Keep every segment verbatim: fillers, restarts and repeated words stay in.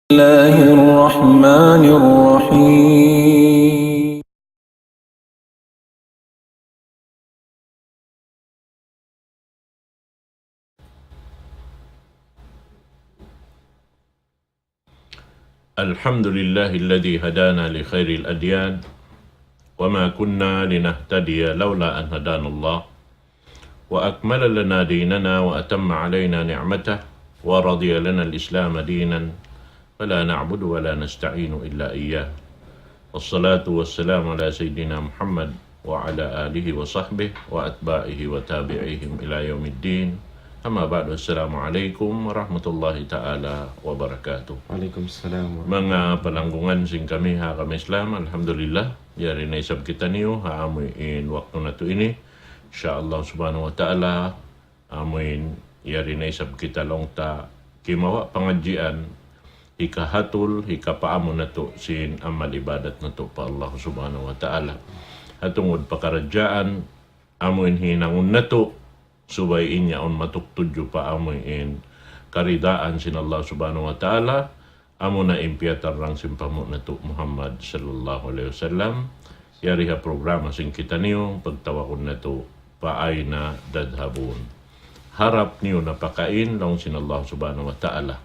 الله الرحمن الرحيم. الحمد لله الذي هدانا لخير الأديان، وما كنا لنهتدي لولا أن هدانا الله، وأكمل لنا ديننا وأتم علينا نعمته، ورضي لنا الإسلام دينا، فلا نعبد ولا نستعين إلا إياه. والصلاة والسلام على سيدنا محمد وعلى آله وصحبه وأتباعه وتابعيهم إلى يوم الدين. أما بعد، السلام عليكم ورحمة الله تعالى وبركاته. Waalaikumsalam. Manga palanggungan sin kami ha agama Islam, alhamdulillah, yari na isab kitaniyu ha amuin waktu natu' ini. Insya Allah subhanahu wa ta'ala, amuin yari na isab kita laung ta kimawa' pangadjian, hikahatul, hikapaamu natu' sin amal ibadat natu' pa Allah subhanahu wa ta'ala. Ha tungud pakaradjaan, amuin hinangun natu', subay in yaun matuk tudju pa amuin karidaan sin Allah subhanahu wa ta'ala, amuna in piyatarrang sin panghu' natu' Muhammad sallallahu alayhi wasallam, yari ha programa sin kitaniyu, pagtawagun natu', فأين تذهبون. Harap niyu na pakain, laung sin Allah subhanahu wa ta'ala.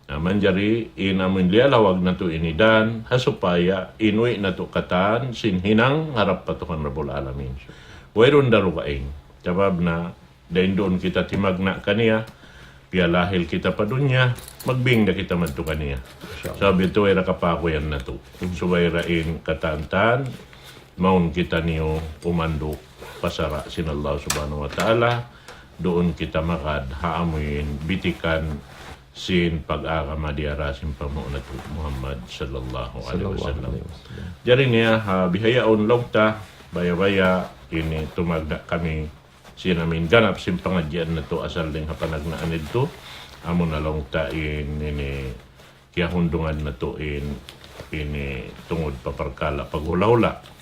Na manjari in amuin liyalawag natu' ini dan, ha supaya in uwi' natu' katan, sin hinang harap pa Tuhan Rabbul Alamin. Wayruun darugaing. Sabab na, dayn duun kita timagna' kaniya, piyalahil kita pa dunya, magbing da kita madtu kaniya. Insya Allah. Sabab yadtu way ra kapaguyan natu'. Subay ra in katan-katan, mawn kitaniyu umandu' pa sara' sin Allah subhanahu wa ta'ala, duun kita magad ha amuin bitikan sin pag-agama diyara sin panghu' natu' Muhammad sallallahu alayhi wasallam. Sallallahu alayhi wasallam. Jari niya, ha, bihaun laung ta, baya'-baya' ini tumagna' kami sin amuin ganap sin pangadjian natu' asal dayn ha panagnaan yadtu, amuna laung ta in ini kiyahundungan natu' in ini tungud pa parkala' paghula'-hula'.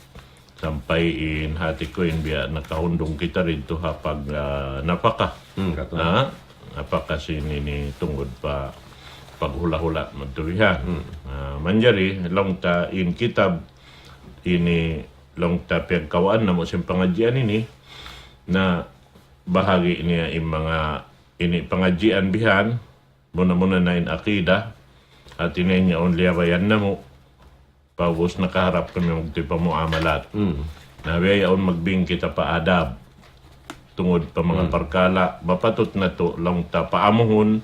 Sampay in hati ku in biya' nakahundung kita didtu ha pag, ah, napaka. Hmm, katu'. Ha? Napaka sin ini tungud pa paghula'-hula' madtu bihan. Hmm. Ah, manjari laung ta in kitab ini laung ta piyagkawaan namu' sin pangadjian ini, na bahagi' niya in manga ini pangadjian bihan, muna-muna na in akida, hati niya in yaun liyabayan namu', pag'ubus nakaharap kami magtuy pa muamalat. Hmm. Na biya' yaun magbing kita pa adab. Tungud pa manga Hmm. parkala', mapatut natu' laung ta paamuhun,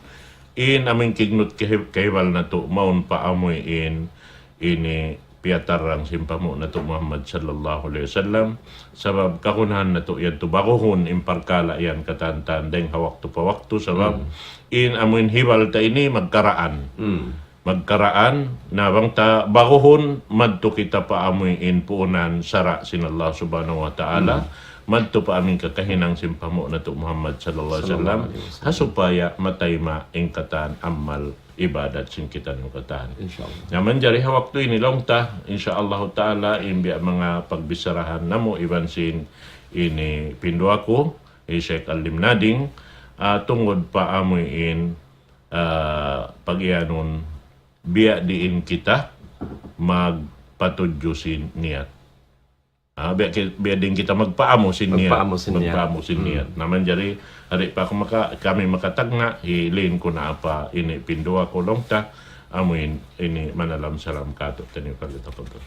in amuin kignut kahi-, kahibal natu', mawn pa amuin ini piyatarrang sin panghu' natu' Muhammad sallallahu alayhi wasallam. Sabab kagunahan natu' yadtu baguhun in parkala' yan katan-katan dayn ha waktu pa waktu. Sabab Hmm. in amuin hibal ta ini magkaraan. Hmm. Magkaraan, na bang ta baguhun, madtu kita pa amuin puunan sara' sin Allah subhanahu wa ta'ala, Hmm. madtu pa amuin kakahinang sin panghu' natu' Muhammad sallallahu alayhi wasallam, Sallallahu alayhi wasallam. Ha supaya matayma' in katan amal ibadat sin kitaniyu katan. Insya Allah. Na manjari ha waktu ini laung ta, insya Allah ta'ala, in biya' manga pagbisarahan namu' iban sin ini pinduwa ku, hi Sheikh Alim Nading, ah, tungud pa amuin, ah, pag-iyanun, biya' diin kita magpatudju sin niyat. Ah, biya' ki-, biya' diin kita magpaamu sin niyat. Magpaamu sin niyat. Magpaamu sin Hmm. niyat. Na manjari, di' pa aku maka-, kami makatagna', hilin ku na apa ini pinduwa ku laung ta, amuin ini manalam salam katu' taniyu kali tafadhal.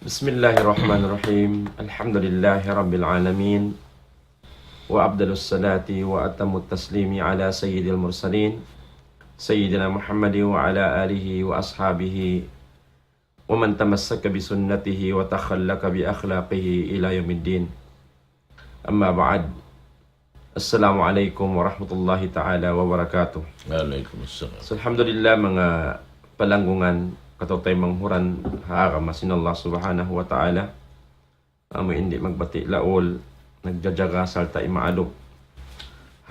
بسم الله الرحمن الرحيم. الحمد لله رب العالمين. وأفضل الصلاة وأتم التسليم على سيد المرسلين سيدنا محمد وعلى آله وأصحابه ومن تمسك بسنته وتخلق بأخلاقه إلى يوم الدين. أما بعد. السلام عليكم ورحمة الله تعالى وبركاته. Waalaikumsalam. So, alhamdulillah, manga palanggungan, kataw-taymanghuran ha agama sin Allah Subhanahu wa Ta'ala. Amu in di' magbati' laul, nagjajaga sarta' imaalup.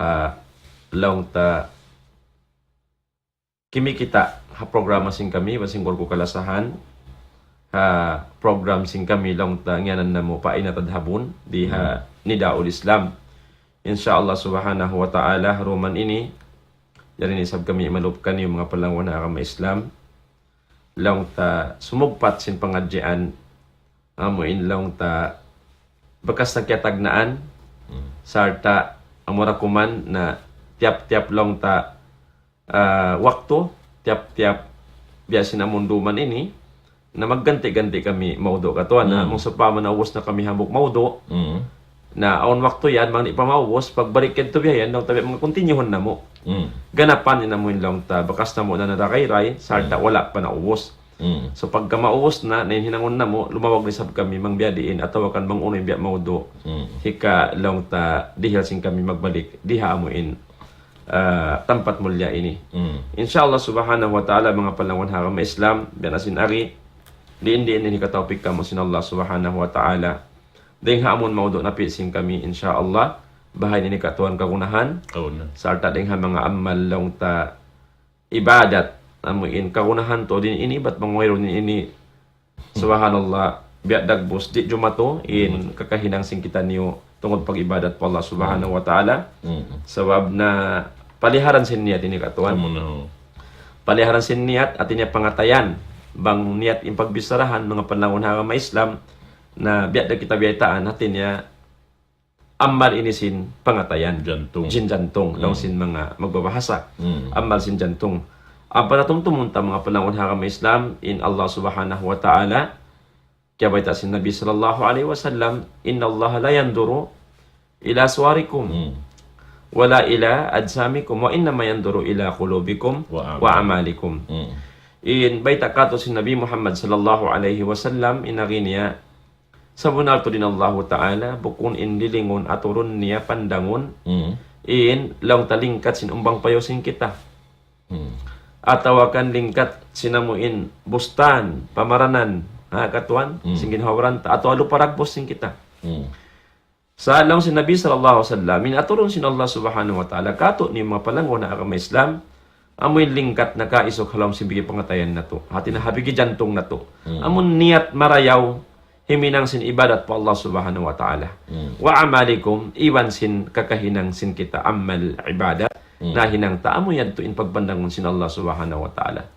Ha, laung ta kimikita' ha programa sin kami, basing gurku kalasahan, ha program sin kami laung ta ngiyanan namu' فأين تذهبون, di ha Hmm. Nidaul Islam. Insya Allah Subhanahu wa Ta'ala, ha duman ini, Jari ini isab kami imalup kaniyu manga palangga' ha agama Islam. Laung ta sumugpat sin pangadjian, amu in laung ta bakas na kiyatagnaan, sarta' amura kuman na tiyap-tiyap laung ta, ah, waktu, tiyap-tiyap biya' sin amun duman ini, na magganti-ganti kami maudu' katuan, na mung sawpama naubus na kami hambuuk maudu', na awn waktu yan, bang di' pa maubus, pagbalik yadtu biya' yan, laung ta biya' manga continue-hun namu'. Ganapan in amu in laung ta, bakas namu' na naragayray, sarta' wala' pa naubus. So pagka maubus na, na in hinangun namu', lumawag na isab kami, bang biya' diin, atawa kan bang unu in biya' maudu', hika laung ta dihil sin kami magbalik, di ha amu in, ah, tampat mulliya ini. Insya Allah subhanahu wa ta'ala, manga palangga' ha agama Islam, biya' na sin ari, diin-diin ini hikatawpik kamu sin Allah subhanahu wa ta'ala. Dayng ha amun maudu' napī' sin kami, insya Allah, baha' ini katuan kagunahan. Sarta' dayng ha manga amal laung ta ibadat, amu in kagunahan tuud ini, bat bang wayruun ini, subhanallah, biya' dagbus, di' jumatu in kakahinang sin kitaniyu tungud pag-ibadat pa Allah subhanahu wa ta'ala. Sabab na paliharan sin niyat ini katuan. Paliharan sin niyat, hāti niya pangatayan. Bang niyat in pagbicharahan, manga palangga' ha agama Islam, na biya' da kita biyaytaan, hāti niya amal ini sin pangatayan. Jantung. Sin jantung, laung sin manga magbabahasa. Amal sin jantung. Ampa na tumtumun ta manga palangga' ha agama Islam, in Allah subhanahu wa ta'ala, kiyabayta' sin Nabi sallallahu alayhi wasallam, إن الله لا ينظر إلى صوركم ولا إلى أجسامكم وإنما ينظر إلى قلوبكم وأعمالكم. In bayta' katu' sin Nabi Muhammad sallallahu alayhi wasallam, in agi niya, sabunnal tuud in Allahu ta'ala, bukun in lilingun, aturun niya, pandangun, in laung ta lingkat sin umbang payu sin kita. Atawa kan lingkat sin amu in bustan, pamaranan, ha, katuan, sin ginhawa-baran ta, atawa lupa dagbus sin kita. Sa' laung sin Nabi sallallahu alayhi wasallam, in aturun sin Allah subhanahu wa ta'ala, katu' niyu manga palangga' ha agama Islam, amu in lingkat nakaisug ha lawm sin bigi pangatayan natu'. Hāti niya ha bigi jantung natu'. Amu in niyat marayaw, himinang sin ibadat pa Allah subhanahu wa ta'ala. وأعمالكم, iban sin kakahinang sin kita amal ibadat, na hinang ta amu yadtu in pagpandangun sin Allah subhanahu wa ta'ala.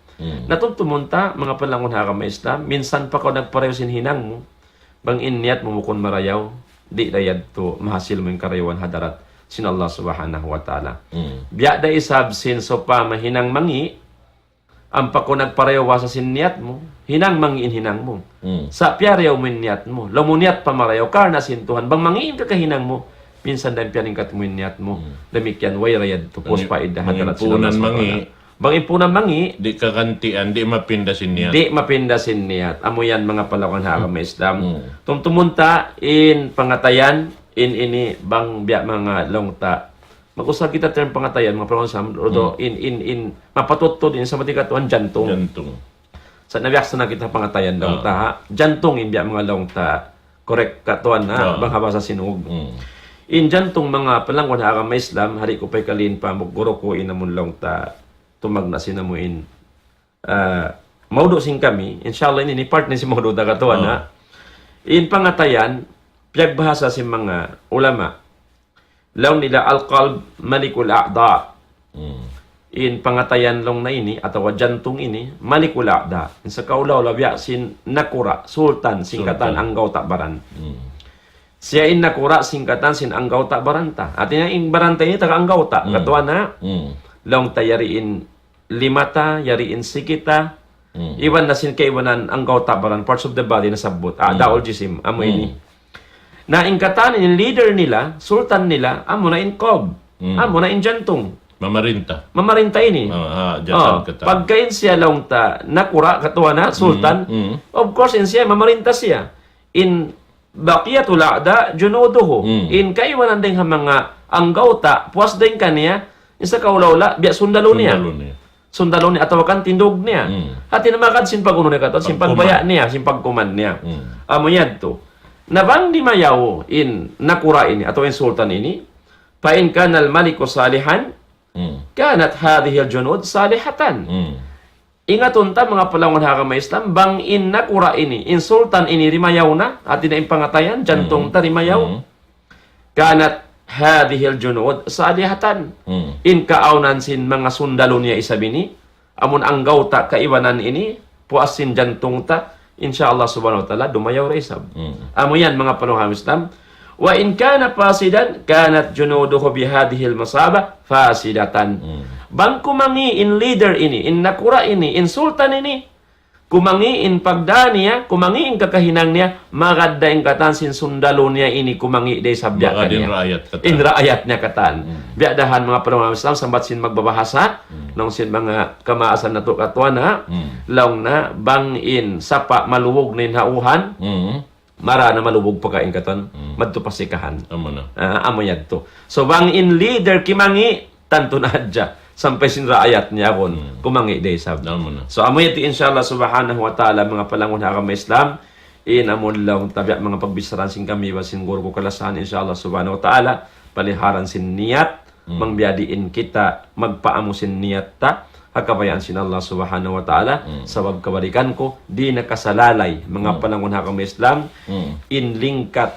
Na tumtumun ta, manga palangga' ha agama Islam, minsan pa kaw nagparayaw sin hinang mu, bang in niyat mu bukun marayaw, di' da yadtu mahasil mu in karayawan hadarat sin Allah subhanahu wa ta'ala. Biya' da isab sin sawpama hinang mangi', ampa kaw nagparayaw bahasa sin niyat mu, hinang mangi' in hinang mu. Sa' piyarayaw mu in niyat mu. Laung mu niyat pa marayaw, karna' sin Tuhan. Bang mangi' in kakahinang mu, minsan da in piyalingkat mu in niyat mu. Damikkiyan way da yadtu pus paida hadarat sin Allah subhanahu wa ta'ala. Bang in puunan mangi', di' kagantian, di' mapinda sin niyat. Di' mapinda sin niyat. Amu yan manga palangga' ha agama Islam. Tumtumun ta in pangatayan, in ini bang biya' manga laung ta. Mag-usal kita term pangatayan, manga palangga' sa, although in, in, in, mapatut tuud in sa mati katuan jantung. Jantung. Sa' nabiaksa na kita pangatayan laung ta, ha? Jantung in biya' manga laung ta. Correct katuan, ha? Bang ha bahasa Sinug. In jantung manga palangga' ha agama Islam, hari ku pa ikaliin pa mu guru ku in amun laung ta tumagna' sin amu in, ah, maudu' sin kami. Insya Allah ini, ini part ni sin maudu' ta katuan, ha? In pangatayan, piyagbahasa sin manga ulama. Laung nila القلب ملك الأعضاء. In pangatayan laung na ini, atawa jantung ini, ملك الأعضاء. In sakaula-ula biya' sin nakura', sultan, sin katan anggawta' baran. Siya in nakura' sin katan sin anggawta' baran ta. Hāti niya in baran ta ini taga anggawta'. Katuan na, laung ta yari in lima ta, yari in siki ta, iban na sin kaibanan anggawta' baran, parts of the body nasabbut. أعضاء الجسم, amu ini. Na in katan in leader nila, sultan nila, amu na in qalb, amu na in jantung. Mamarinta. Mamarinta ini. Pagka in siya laung ta nakura', katuan na, sultan, of course in siya, mamarinta siya. In بقية الأعضاء جنوده. In kaibanan dayng ha manga anggawta', puas dayng kaniya, in sakaula-ula, biya' sundalu niya. Sundalu niya atawa kan tindug niya. Hāti niya magad sin pag-unu niya katan, sin pagbaya' niya, sin pagkuman niya. Amu yadtu. Na bang dimayaw in nakura' ini, atawa in sultan ini, فإن كان الملك صالحا كانت هذه الجنود صالحة. Ingatun ta, manga palangga' ha agama Islam, bang in nakura' ini, in sultan ini dimayaw na, hāti niya in pangatayan, jantung ta dimayaw. كانت هذه الجنود صالحة. Hmm. In kaawnan sin manga sundalu niya isab ini, amun anggawta' kaibanan ini, puas sin jantung ta, insya Allah subhanahu wa ta'ala, dumayaw da isab. Hmm. Amu yan, manga panuham Islam. وإن كان فاسدا كانت جنوده بهذه المثابة فاسدة. Hmm. Bang kumangi' in leader ini, in nakura' ini, in sultan ini, kumangi' in pagdā niya, kumangi' in kakahinang niya, magad da in katan sin sundalu niya ini kumangi' da isab biya' kaniya. Magad in raayat katan. In raayat niya katan. Hmm. Biya' da han manga panuham Islam, sambat sin magbabahasa, hmm, laung sin manga kamaasan natu' katuan ha, hmm, laung na bang in sapa' malubug na in ha uhan, hmm, mara na malubug pa kaingkatan, hmm, madtu pa sikahan. Amu na. Ah, amu yadtu. So, bang in leader kimangi', tantu na hadja. Sampay sin raayat niya pun, hmm, kumangi' da isab. Amu na. So, amu yadtu, insya Allah subhanahu wa ta'ala, manga palangun ha agama Islam, in amun laung ta biya' manga pagbichara sin kami, iban sin guru ku kalasahan, insya Allah subhanahu wa ta'ala, paliharan sin niyat, hmm, bang biya' diin kita magpaamu sin niyat ta, ha kabayaan sin Allah subhanahu wa ta'ala, hmm, sabab kabalikan ku, di' na kasalalay, manga, hmm, palangun ha agama Islam, hmm, in lingkat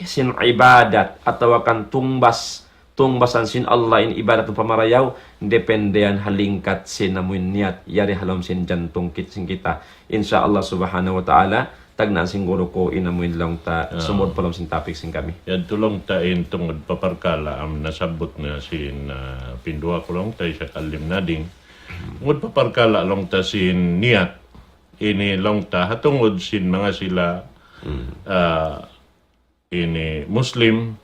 sin ibadat, atawa kan tungbas, tungbasan sin Allah in ibadat pamarayaw, depende yan ha lingkat sin amuin niyat, yari ha lawm sin jantung kit-, sin kita. Insya Allah subhanahu wa ta'ala, tagnaan sin guru ku in amuin laung ta, ah, sumud pa lawm sin topic sin kami. Yadtu laung ta in tungud pa parkala' amun nasabbut na sin, ah, pinduwa ku laung ta Sheikh Alim Nading. Tungud pa parkala' laung ta sin niyat. Ini laung ta ha tungud sin manga sila, hmm, ah, ini Muslim,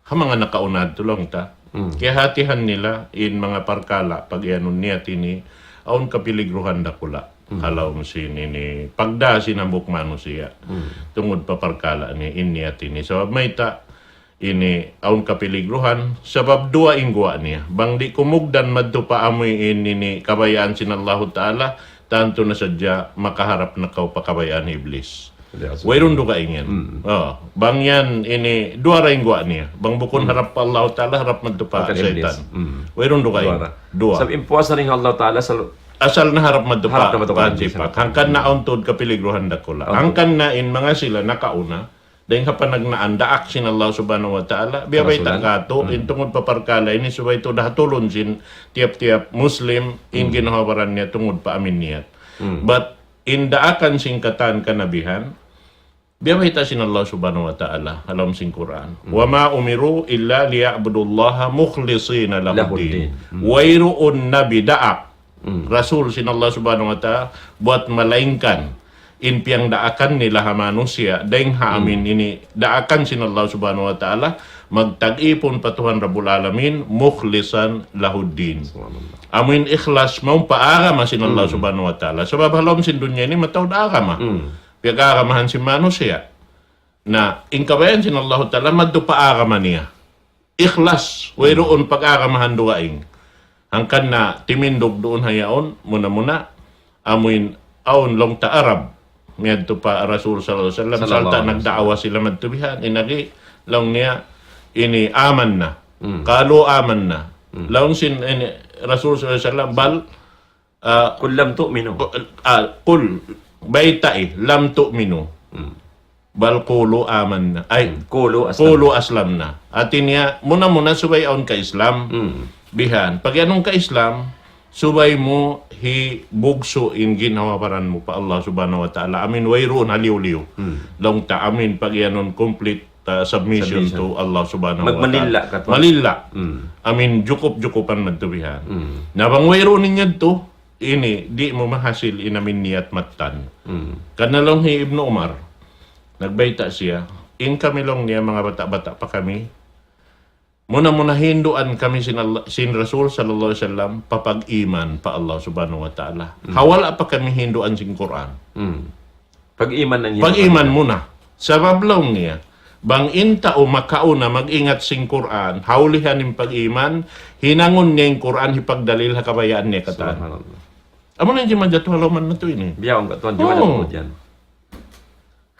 ha manga nakauna yadtu laung ta. Hmm. Kiyahatihan nila in manga parkala' pag-iyanun niyat ini, awn kapiligruhan dakula'. Hmm. Ha lawm sin ini, pagdā sin hambuuk manusiya'. Hmm. Tungud pa parkala' ini, in niyat ini. Sabab mayta', ini, awn kapiligruhan, sabab duwa in guwa' niya. Bang di' kumugdan madtu pa amuin ini, kabayaan sin Allahu Ta'ala, tantu na sadja makaharap na kaw pa kabayaan Iblis. Wayruun dugaing yan. Mm. Oh, bang yan ini duwa ra in guwa' niya. Bang bukun, mm, harap pa Allahu Ta'ala, harap madtu pa kaytan. Mm. Wayruun dugaing. Duwa ra. Duwa. Sabab in puas dayn ha Allahu Ta'ala, asal, asal na harap madtu pa, harap na madtu pa kaytan. Hangkan na awn tuud kapiligruhan dakula'. Awn tuud. Hangkan na in manga sila nakauna, dayn ha panagnaan daak sin Allah Subhanahu wa Ta'ala, biya' bayta' katu', mm, in tungud pa parkala' ini subay tuud hatulun sin tiyap-tiyap Muslim, in, mm, ginhawa-baran niya tungud pa amuin niyat. Mm. But, in daakan sin katan kanabihan, biya' bayta' sin Allah Subhanahu wa Ta'ala, ha lawm sin Qur'an. Hmm. وما أمروا إلا ليعبدوا الله مخلصين له الدين. Hmm. Wayruun nabi daak, hmm, rasul sin Allah Subhanahu wa Ta'ala, buwat malaingkan in piyangdaakan nila ha manusiya', dayn ha, hmm, amuin ini, daakan sin Allah Subhanahu wa Ta'ala, magtag-ipun pa Tuhan Rabbul Alamin, مخلصا له الدين. Subhanallah. Amuin ikhlas, mawn pa agama sin Allah, hmm, Subhanahu wa Ta'ala. Sabab ha lawm sin dunya ini, mataud agama. Hmm. Piyag-agamahan sin manusiya'. Na, in kabayaan sin Allahu Ta'ala, madtu pa agama niya. Ikhlas, wayruun pag-agamahan dugaing. Hangkan na timindug duun ha yaun, muna-muna, amuin awn laung ta Arab. Miyadtu pa Rasul sallallahu alayhi wasallam, sallallahu alayhi wasallam, sarta' nagdaawa sila madtu bihan. In agi, laung niya, ini aman na. Hmm. قالوا آمنا. Hmm. Laung sin, ini, Rasul sallallahu alayhi wasallam, bal, Ah, قل لم تؤمنوا. Ah, قل, baytai, لم تؤمنوا. Hmm. بل قولوا آمنا. Ay, hmm. قولوا أسلمنا. قولوا أسلمنا. Hati niya, muna-muna subay awn ka Islam. Hmm. Bihan. Pag-iyanun ka Islam, subay mu hibugsu' in ginhawa-baran mu pa Allah Subhanahu wa Ta'ala. Amuin wayruun haliyu-liyu. Hmm. Laung ta amuin pag-iyanun complete ta submission, submission, to Allah Subhanahu wa Ta'ala. Magmalilla ka to. Malilla. Mm. Amuin jukup-jukupan madtu bihan. Mm. Na bang wayruun in yadtu, ini, di' mu mahasil in amuin niyat mattan. Mm. Karna' laung hi Ibnu Umar, nagbayta' siya, in kami laung niya manga bata'-bata' pa kami, muna-muna hinduan kami sin Allah, sin Rasul sallallahu alayhi wasallam, pa pag-iman pa Allah Subhanahu wa Ta'ala. Mm. Ha wala' pa kami hinduan sin Qur'an. Mm. Pag-iman na niya. Pag-iman muna. Sabab laung niya, bang in tau makauna mag-ingat sin Qur'an, ha ulihan in pag-iman, hinangun niya in Qur'an, hipagdalil ha kabayaan niya katan. Subhanallah. Amu na in jimajatu ha lawman natu' ini. Biya' unu katan, di' wala' tungud yan.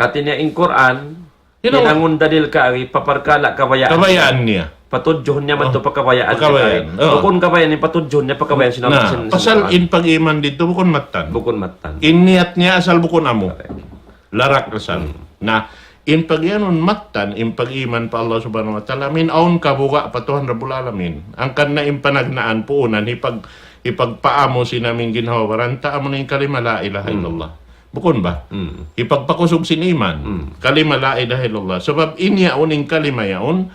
Hati niya in Qur'an, hinangun dalil kaagi pa parkala' kabayaan. Kabayaan niya. Patudjuhun niya madtu pa kabayaan. Pa kabayaan. Oo. Bukun kabayaan in patudjuhun niya pa kabayaan sin Allah. Na, sin, sin pasal Qur'an. In pag-iman didtu bukun mattan. Bukun mattan. In niyat niya asal bukun amu. Correct. Larak asal. Hmm. Na, In pagiyanun mattan, in pag-iman pa Allah Subhanahu wa Ta'ala, amin awn kabuga' pa Tuhan Rabbul Alamin. Hangkan na in panagnaan puunan, hipag-, hipagpaamu sin amin ginhawa-baran ta, amu na in kalima la ilaha Hmm. illallah. Bukun ba? Hmm. Hipagpakusug sin iman. Hmm. Kalima la ilaha illallah. Sabab in yaun, in kalima yaun,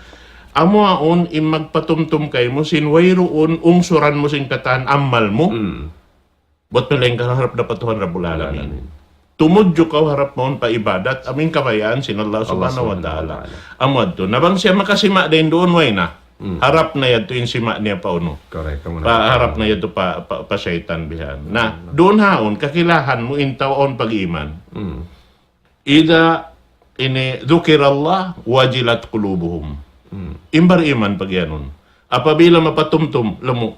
amu yaun in magpatumtum kaymu sin wayruun ungsuran mu sin katan amal mu. Hmm. Buat malaingkan harap da pa Tuhan Rabbul Alamin. Alamin. Tumudju kaw harap mawn pa ibadat, amu in kabayaan sin Allah Allah Subhanahu wa Subhanahu wa Ta'ala. Ta'ala. Amu yadtu. Na bang siya makasima' dayn duun, way na. Hmm. Harap na yadtu in sima' niya pa unu. Correct. Kamu Pa, na. harap na yadtu pa, pa, pa saytan bihan. Na, Hmm. duun haun, kakilahan mu in tau awn pag-iman. Hmm. إذا ini ذكر الله وجلت قلوبهم. Hmm. In bariman pagiyanun. Apabila mapatumtum, laung mu,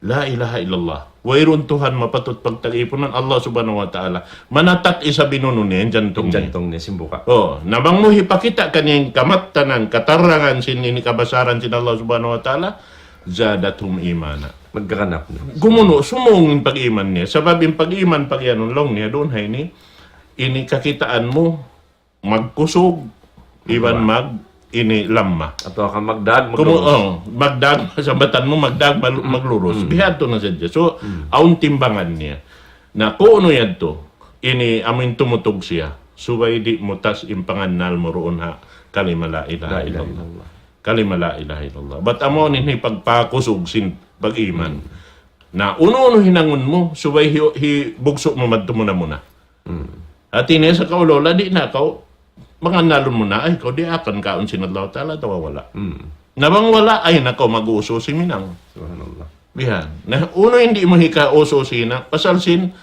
la ilaha illallah. Wayruun Tuhan mapatut pagtagipunan, Allah Subhanahu wa Ta'ala. Manatak isab in unu niya, in jantung In niya. jantung niya, simbuka. Oh, na bang mu hipakita' kaniya in kamattanan, katarangan sin ini kabasaran sin Allah Subhanahu wa Ta'ala, زادتهم إيمانا. Magkakanap na. Gumunu', sumung in pag-iman niya. Sabab in pag-iman, pagiyanun laung niya, duun ha ini, ini kakitaan mu, magkusug, iban Magwa. mag, ini lamma. Atawa ka magdag, Kumu-, maglurus. oh, magdag, sambatan mu, magdag, mal-, Mm. maglurus. Mm. Bihadtu na sadja. So, Mm. awn timbangan niya. Na, kunu yadtu, ini amin tumutug siya. Subay di' mutas in pangannal mu duun ha kalima la ilaha La ilaha illallah. illallah. Kalima la ilaha illallah. Bat amu ini pagpakusug sin pag-iman. Mm. Na, unu-unu hinangun mu, subay hi-, hibugsu' mu madtu muna-muna. Mm. Hati niya sa kaw laung, di' na kaw, mangannalun mu na, ay, kaw di' akan kaun sin Allah Ta'ala, atawa wala'. Mm. Na bang wala', ay na kaw mag-uususi hinang. Subhanallah. Bihan. Na, unu in di' mu hikaususi hinang, pasal sin,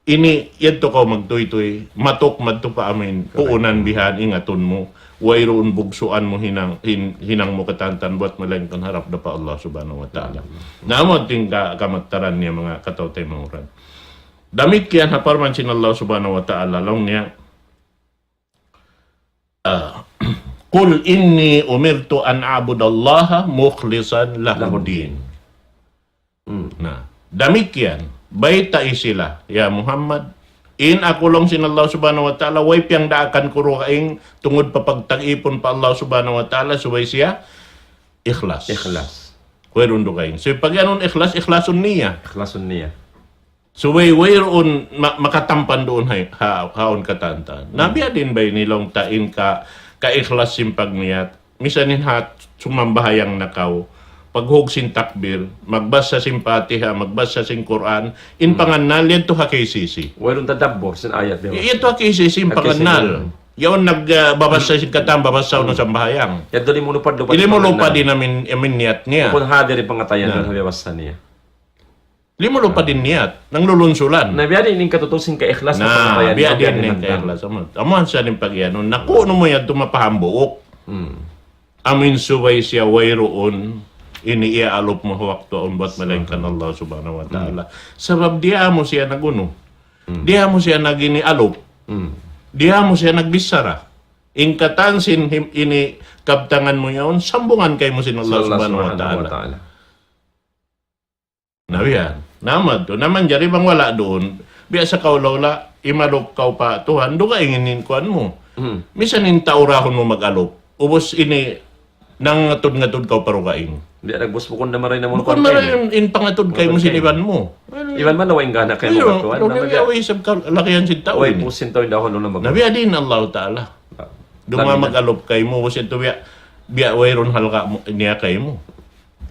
ini, yadtu kaw magtuytuy, matuk, madtu pa amin, Correct. puunan bihan, ingatun mu, wayruun bugsuan mu hinang, hin-, hinang mu katantan buat malaingkan harap da pa Allah Subhanahu wa Ta'ala. Mm. Na amu yadtu in ka-, kamattaran niya manga kataw-taymanghuran. Damikkiyan ha parman sin Allah Subhanahu wa Ta'ala, laung niya, ah, قل إني أمرت أن أعبد الله مخلصا له الدين. Hmm. Na, damikkiyan, baytai sila, ya Muhammad, in aku laung sin Allah Subhanahu wa Ta'ala, way piyagdaakan ku dugaing tungud pa pagtagipun pa Allah Subhanahu wa Ta'ala, subay siya ikhlas. Ikhlas. Wayruun dugaing. So, pagiyanun ikhlas, ikhlasun niyya. Ikhlasun niyya. So, way, wayruun ma-, makatampan duun hay, ha, haun katantan. Na, Hmm. biya' diin ba ini laung ta in ka, kaikhlas sin pagniyat. Misan in hat, sumambahayang na kaw. Paghug sin takbir, magbasa sin Fatiha, magbasa sin Quran, in Hmm. pangannal, yadtu ha K C C. Wayruun tadabbur sin ayat, di ba? Yadtu ha K C C in Ha K C C. pangannal. Yaun nag, ah, babasa sin katan, babasa Hmm. unu sambahayang. Yadtu di' mu lupad, lupad Di' mu lupad pangannal. in amin, amin niyat niya. Bukun hadir in pangatayan Na. duun ha biyabasa niya. Di' mu lupad in niyat, nanglulunsulan. Na, biya' diin in katutusin kaikhlas Na, na pangatayan biya' niya, diin biya' in diin kaikhlas. Amu, amu sa in pagiyanun. Na kunu mu yadtu mapahambuuk. Hmm. Amin subay siya wayruun, ini iyaalup mu ha waktu awn bat malaingkan Hmm. Allah Subhanahu wa Ta'ala. Hmm. Sabab diyaamu siya nagunu. Hmm. Diyaamu siya nagini alup. Hmm. Diyaamu siya nagbichara. In katan sin him-, ini kabtangan mu yaun, sambungan kaymu sin Allah Subhanahu wa Ta'ala. Na biya' yan. Na amu yadtu. Na manjari bang wala' duun. Biya' sa kaw laung, imalup kaw pa Tuhan, dugaing in kuwan mu. Hmm. Misan in tau urahun mu mag-alup. Ubus ini, nangatud-ngatud kaw pa dugaing. Di' nagbus bukun na maray na mu Bukun kuwan maray kaw. in, in pangatud kaymu sin iban mu. Iban man na way gana kaymu Pero, kuwan. pero Na di' mabiya'. way isab kalagihan sin tau Way ini. pusin tau in dahon na mag- Na biya' diin Allah Ta'ala. Ah. Duma Labi na. mag-alup kaymu, ubus yadtu biya', biya' wayruun halga' mu, niya kaymu.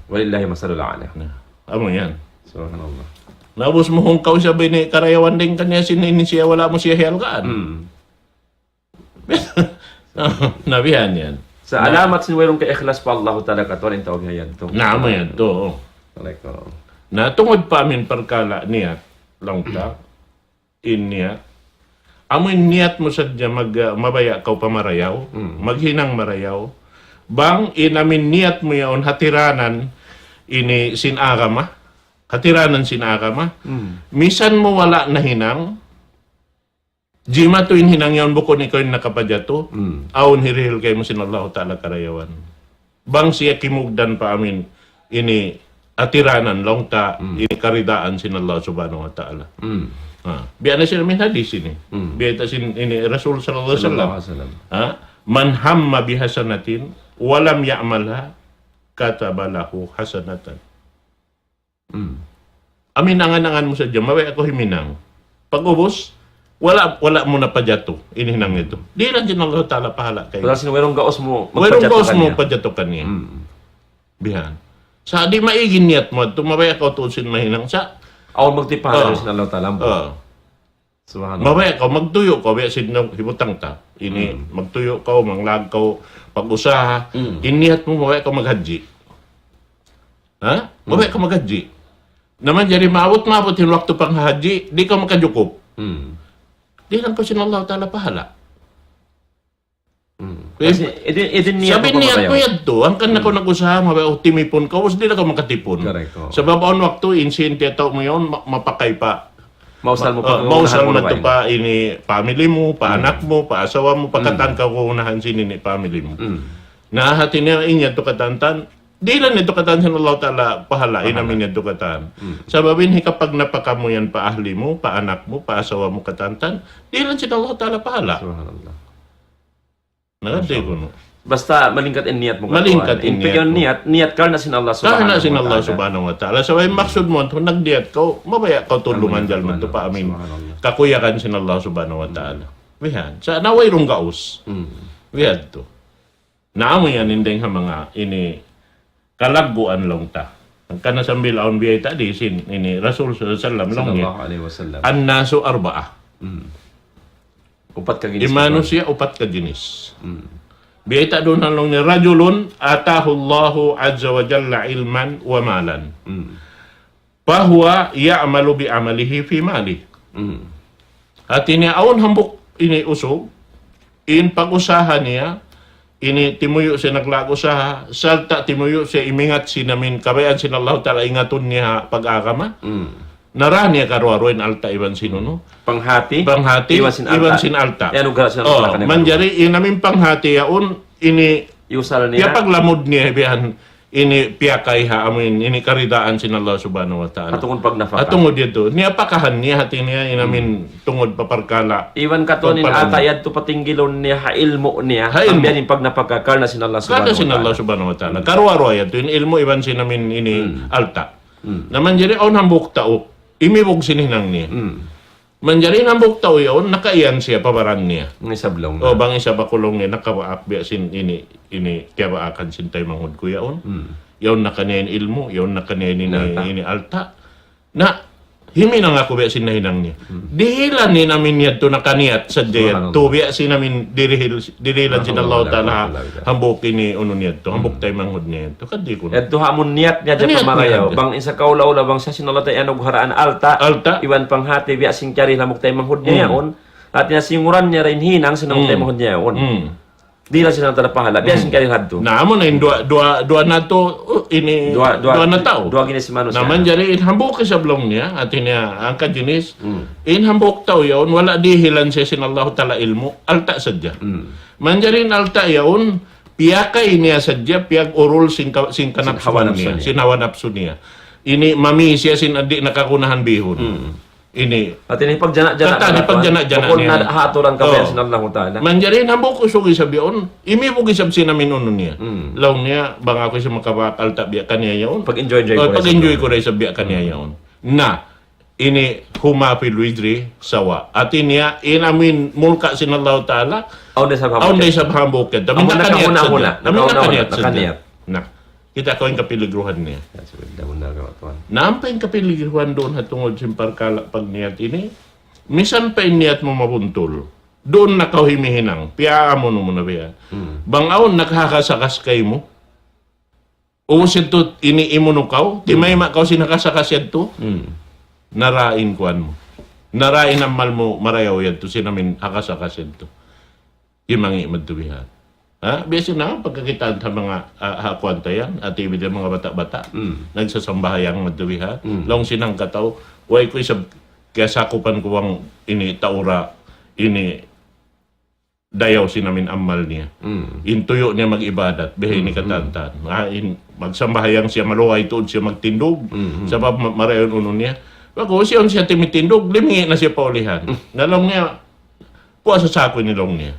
ولله المثل الأعلى. Na, amu yan. Subhanallah. Na ubus mu hungkaw siya bini karayawan dayn kaniya sin ini siya wala' mu siya hihalgaan. Hmm. Na biya' yan. Sa Na. alamat sin wayruun kaikhlas pa Allahu Ta'ala katuan in tau biya' yadtu. Na, amu yadtu, oo. Alaikum. Na tungud pa amin parkala' niyat, laung ta. In niyat. Amu in niyat mu sadja mag-, ah, mabaya' kaw pa marayaw, Hmm. maghinang marayaw. Bang in amin niyat mu yaun hatiranan ini sin agama, hatiranan sin agama. Hmm. Misan mu wala' nahinang, jimatu in hinang yaun bukun ikaw in nakapajatu, Hmm. awn hirihil kaymu sin Allahu Ta'ala karayawan. Bang siya kimugdan pa amin ini atiranan, laung ta Hmm. ini karidaan sin Allah Subhanahu wa Ta'ala. Hmm. Ha. Biya' na sin amin hadis ini. Hmm. Biya' ta sin ini Rasul sallallahu alaihi wasallam. Sallallahu alaihi wasallam. Ha? من هم بحسنة ولم يعملها كتب له حسنة. Amin angan-angan mu sadja, mabaya' kaw himinang. Pag-ubus, wala', wala' mu na pajatu in hinang yadtu. Dihilan sin Allah Ta'ala pahala kaymu. Wala' sin wayruun gaus mu pajatu kaniya. Wayruun gaus mu pajatu kaniya. Bihan. Sa' di' maig in niyat mu, tu mabaya' kaw tuud sin mahinang. Sa' awn magtipahala sin Allah Ta'ala. Subhanallah. Mabaya' kaw, magtuyu' kaw, biya' sin hibutang ta. Ini, magtuyu' kaw, manglag kaw, pag-usaha. In niyat mu, mabaya' kaw maghajji. Ha? Mabaya' kaw maghajji. Na manjari maabut-maabut in waktu panghajji, di' kaw makajukup. Dihilan kaw sin Allah Ta'ala pahala. Kasi, idin, idin niyat mu yadtu, hangkan na kaw nag-usaha, mabaya' kaw timipun kaw, ubus di' na kaw makatipun. Sabab awn waktu, in sin tiyatau mu yaun, ma-, mapakay pa. Mausal mu pa, mausal mu pa ini family mu, pa anak mu, pa asawa mu, pa katan kaw kaunahan sin ini family mu. Na hati niya in yadtu katan, dihilan yadtu katan sin Allah Ta'ala pahala, in amin yadtu katan. Sabab in hikapagnapaka mu yan pa ahli mu, pa anak mu, pa asawa mu katan, dihilan sin Allah Ta'ala pahala. Subhanallah. Nagadi kunu'. Basta malingkat in niyat mu katuan. Malingkat in niyat mu. Niyat, niyat karna' sin Allah Subhanahu wa Ta'ala. Karna' sin Allah Subhanahu wa Ta'ala. Sabab in maksud mu, nagdiyat kaw, mabaya' kaw tulungan jalman tu pa amin. Subhanallah. Kakuyagan sin Allah Subhanahu wa Ta'ala. Bihan. Sa' na wayruun gaus. Bihan tu. Na amu yan in dayng ha manga ini kalagguan laung ta. Hangkan na sambil awn biyayta' di sin ini Rasul sallallahu alayhi wasallam laung niya. Sallallahu alayhi wasallam. الناس أربعة. Upat ka jinis. In manusiya' upat ka jinis. Biyayta' duun laung niya, رجل آتاه الله عز وجل علما ومالا. فهو يعمل بعمله في ماله. Hati niya awn hambuuk ini usug, in pag-usaha niya, ini timuyu' siya naglaag usaha, sarta' timuyu' siya imingat sin amin kabayaan sin Allah Ta'ala ingatun niya pag-agama. Nara niya karuwa-ruwa in alta' iban sin unu. Panghati. Panghati iban sin alta'. Iban sin alta'. Yan, ugra sin Allah Ta'ala kaniya. Manjari in amin panghati yaun, ini, iyusal niya, piyapaglamud niya bihan ini piyakay ha amin, ini karidaan sin Allah Subhanahu wa Ta'ala. Ha tungud pagnapaka. Ha tungud yadtu. Niyapakahan niya hati niya in amin tungud pa parkala'. Iban katu' in alta' yadtu patinggilun niya ha ilmu' niya. Ha ilmu'. Ambiya' in pagnapaka karna' sin Allah Subhanahu wa Ta'ala. Karna' sin Allah Subhanahu wa Ta'ala. Karuwa-ruwa yadtu. In ilmu' iban sin amin ini alta'. Na manjari awn hambuuk tau. Imibug sin hinang niya. Manjari in hambuuk tau yaun, nakaiyan siya pa baran niya. Bang isab laung niya. O, bang isab aku laung niya, nakabaak biya' sin ini, ini, kiyabaakan sin taymanghud ku yaun. Yaun na kaniya in ilmu', yaun na kaniya in ini, ini alta'. Na, himinang aku biya' sin nahinang niya. Dihilan in amin yadtu nakaniyat sadja yadtu, biya' sin amin dirihil, dihilan sin Allah Ta'ala hambuuk ini unu niya yadtu, hambuuk taymanghud niya yadtu. Kadi kunu'. Yadtu ha amun niyat niya hadja pamarayaw. Bang in sakaula-ula bang sa sin Allah Ta'ala iyanugharaan alta'. Alta'. Iban panghati biya' sin kiyarihil hambuuk taymanghud niya yaun. Hati niya singuran niya ra in hinang sin hambuuk taymanghud niya yaun. Dihilan sin Allah Ta'ala pahala. Biya' sin kiyarihil hadtu. Na, amu na in duwa, duwa, duwa na tu, uh, ini, duwa, duwa na tau. Duwa jinis manusiya'. Na, manjari in hambuuk isab laung niya, hati niya, hangka jinis, in hambuuk tau yaun, wala' dihilan siya sin Allah Ta'ala ilmu', alta' sadja. Manjari in alta' yaun, piyakay niya sadja, piyag-urul sin ka-, sin kanapsuan niya, sin hawa napsu niya. Ini mami siya sin di' na kagunahan bihun. Ini. Hati niya pagjana'-jana'. Kata' niya pagjana'-jana' niya. Bukun na ha aturan kabayaan sin Allahu Ta'ala. Manjari in hambuuk usug isab yaun, imibug isab sin amin unu niya. Laung niya, bang aku isab makabaak alta' biya' kaniya yaun. Pag-enjoy-enjoy ku ra isab biya' kaniya yaun. Na, ini هما في الوزر سواء. Hati niya, in amin mulka' sin Allahu Ta'ala, awn da isab hambuuk yan. Amin nakaniyat sadja. Amin nakaniyat sadja. Na, kita' kaw in kapiligruhan niya. Na, ampa in kapiligruhan duun ha tungud sin parkala' pagniyat ini. Misan pa in niyat mu mabuntul. Duun na kaw himihinang. Piyaamun mu na biya'. Bang awn naghakas-hakas kaymu. Ubus yadtu, ini imunu kaw, timayma' kaw sin hakas-hakas yadtu, nara in kuwan mu. Nara in amal mu marayaw yadtu, sin amin hakas-hakas yadtu. Timangi' madtu bihan. Ha? Biya' sin na, pagkakitaan ta manga, ah, ha kuwan ta yan, ati bida manga bata'-bata', nagsasambahayang madtu bihan. Laung sin hangka tau, way ku isab kiyasakupan ku bang ini tau ra, ini dayaw sin amin amal niya. In tuyu' niya mag-ibadat, biha ini katantan. Ah, in, magsambahayang siya, maluhay tuud siya magtindug. Sabab ma-, marayaw in unu niya. Pag-ubus siya, siya timitindug, limingi' na siya pa ulihan. Na laung niya, puasa sa aku ini laung niya.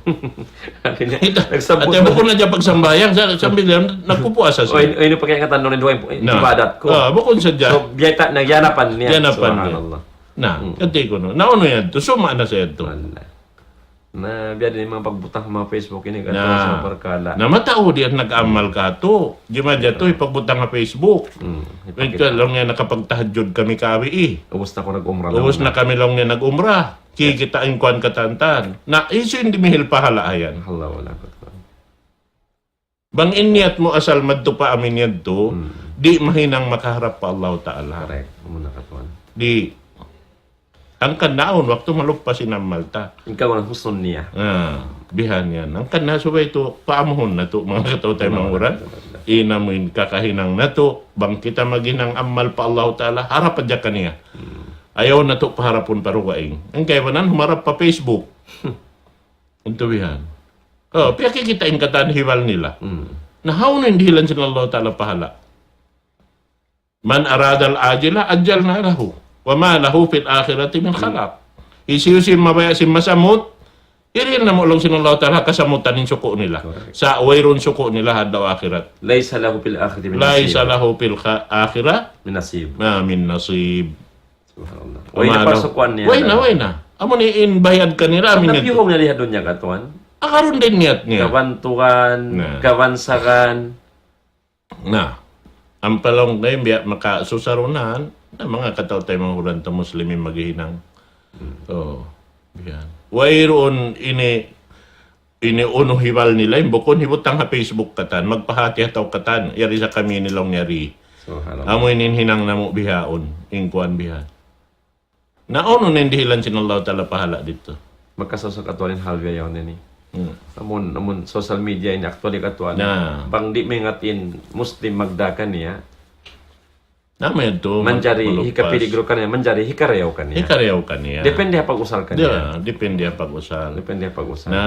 Kita, nagsabut ate, na. Bukun na siya pagsambahayang, sa-, sambil yan, nagpupuasa siya. O, in-, inu pa kaya katan nun, duwa, in-, ibadat ku. Ah, bukun sadja. So, biyayta', nagyanapan niya. Yanapan niya. Subhanallah. Na, kati ku, no. Na, unu yan to? Suma na sa yan to. Wala. Na, biya' diin in manga pagbutang ha manga Facebook ini, kan, na, sa parkala'. Na, mataud yan, nag-amal katu'. Di' man diya to, ipagbutang ha Facebook. Hmm, ipakita. Ikaw laung niya, nakapagtahajjud kami kawi, eh. Ubus na ku nag-umrah laung niya. Ubus na kami laung niya nag-umrah. Kikita' in kuwan katantan. Na, hisiyu in dimihil pahala' yan? Allah, wala ka tuwan. Bang in niyat mu asal madtu pa amin yadtu, di' mahinang makaharap pa Allah Ta'ala. Correct. Amu na ka tuwan. Di', hangkan na awn waktu malupas in amal ta. Ikaw ang husnul niyya. Ah, bihan yan. Hangkan na subay tu, paamuhun natu', manga kataw-taymanghuran. Amu na ka tuwan. In amuin kakahinang natu', bang kita maghinang amal pa Allah Ta'ala, harap hadja kaniya. Hmm. Ayaw natu' paharapun pa dugaing. In kaibanan, humarap pa Facebook. Untubihan. O, piyakikita' in katan hibal nila. Hmm. Na hawnu in dihilan sin Allah Ta'ala pahala'. من أراد العاجلة عجلنا له وما له في الآخرة من خلاق. Hisiyu-siyu in mabaya' sin masamut, hirihil namu' laung sin Allah Ta'ala kasamutan in suku' nila. Correct. Sa' wayruun suku' nila ha adlaw akhirat. ليس له في الآخرة من نصيب. ليس له في الآخرة من نصيب. ما من نصيب. Subhanallah. Way na, way na. Amu ini in bayad kanila, amin yan. Piyuhung na di ha dunya ka tuwan. Akarun din niyat niya. Kabantugan, kabansagan. Na, ampa laung niya biya' makasusarunan, na manga kataw-taymanghuran ta Muslimin maghihinang. Hmm. O, biya' yan. Wayruun ini ini unu hibal nila, in bukun hibutang ha Facebook katan, magpahāti ha tau katan, yari sa kami ini laung niya ri. Subhanallah. Amu ini in hinang namu' bihaun, in kuwan bihan. Na unu na in dihilan sin Allah Ta'ala pahala' didtu? Makasusa ka tuwan in hal biya' yaun ini. Hmm. Amun, amun social media ini actually ka tuwan. Na. Bang di' maingat in Muslim magdā kaniya, Na, amu yadtu, manjari malupas. Hikapiligru kaniya, manjari hikarayaw kaniya. Hikarayaw kaniya. Depende ha pag-usal kaniya. Ya, depende ha pag-usal. Depende ha pag-usal. Na,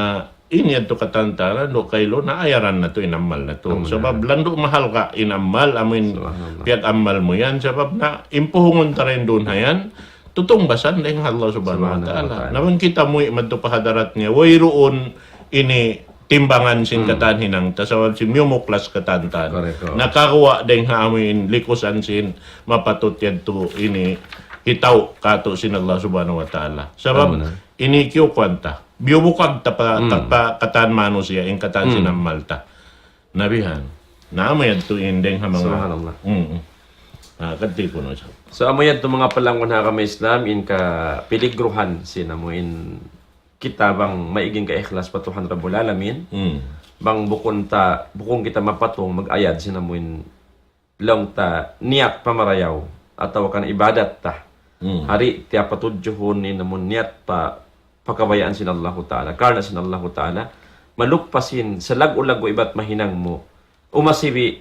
in yadtu katantan, duun kailu, na ayaran natu' in amal natu'. Amu na. Sabab landu' mahalga' in amal, amuin piyag-amal mu yan. Subhanallah. Sabab na, in puhungun ta dayn duun ha yan, tutungbasan dayn ha Allah Subhanahu wa Ta'ala. Subhanahu wa Ta'ala. Na bang kita muwi' madtu pa hadarat niya, wayruun ini timbangan sin katan hinang ta, sabab sin miyumuklas katan tan. Correct, correct. Nakaguwa' dayn ha amuin likusan sin mapatut yadtu ini hitaw katu' sin Allah Subhanahu wa Ta'ala. Sabab ini kiyukuwan ta. Biyubukag ta pa, ta pa katan manusiya', in katan sin amal ta. Na bihan. Na amu yadtu in dayn ha manga. Subhanallah. Mm. Ah, kati ku na sa. So, amu yadtu manga palangun ha agama Islam, in kapiligruhan sin amuin kita bang maig in kaikhlas pa Tuhan Rabbul Alamin, bang bukun ta, bukun kita mapatung mag-ayad sin amuin laung ta niyat pamarayaw atawa kan ibadat ta. Di' ta patudjuhun in amun niyat pa pakabayaan sin Allahu Ta'ala, karna' sin Allahu Ta'ala, malupas in salaggu'-laggu' ibadat mahinang mu, umasibi'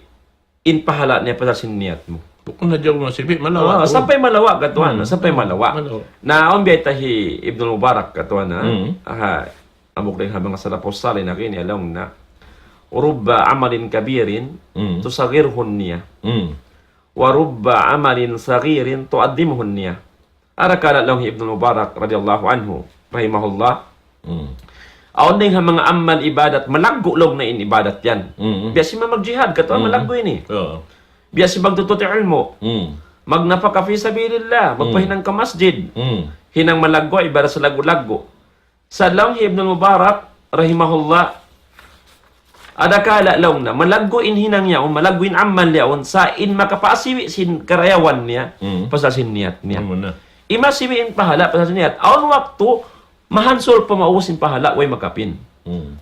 in pahala' niya pasal sin niyat mu. Bukun na jaw masibi', malawa'. Ah, sampay malawa', katuan, sampay malawa'. Malawa'. Na, awn biyayta' hi Ibnul Mubarak, katuan, ha? Aha, hambuuk dayn ha manga salafus salih na kini, laung niya, رب عمل كبير تصغره النية، ورب عمل صغير تعظمه النية. Adakala' laung hi Ibnul Mubarak radiyallahu anhu, rahimahullah. Awn dayn ha manga amal ibadat, malaggu' laung niya in ibadat yan. Biya' sin magjihad, katuan, malaggu' ini. Biya' sin magtuntut ilmu'. Magnapaka fi sabilillah, magpahinang ka masjid. Hinang malaggu', ibadat salaggu'-laggu'. Sa' laung hi Ibnul Mubarak, rahimahullah, adakala' laung niya, malaggu' in hinang yaun, malaggu' in amal yaun, sa' in makapaasibi' sin karayawan niya, pasal sin niyat niya. Amu na. Imasibi' in pahala', pasal sin niyat. Awn waktu, mahansul pa maubus in pahala', way makapin.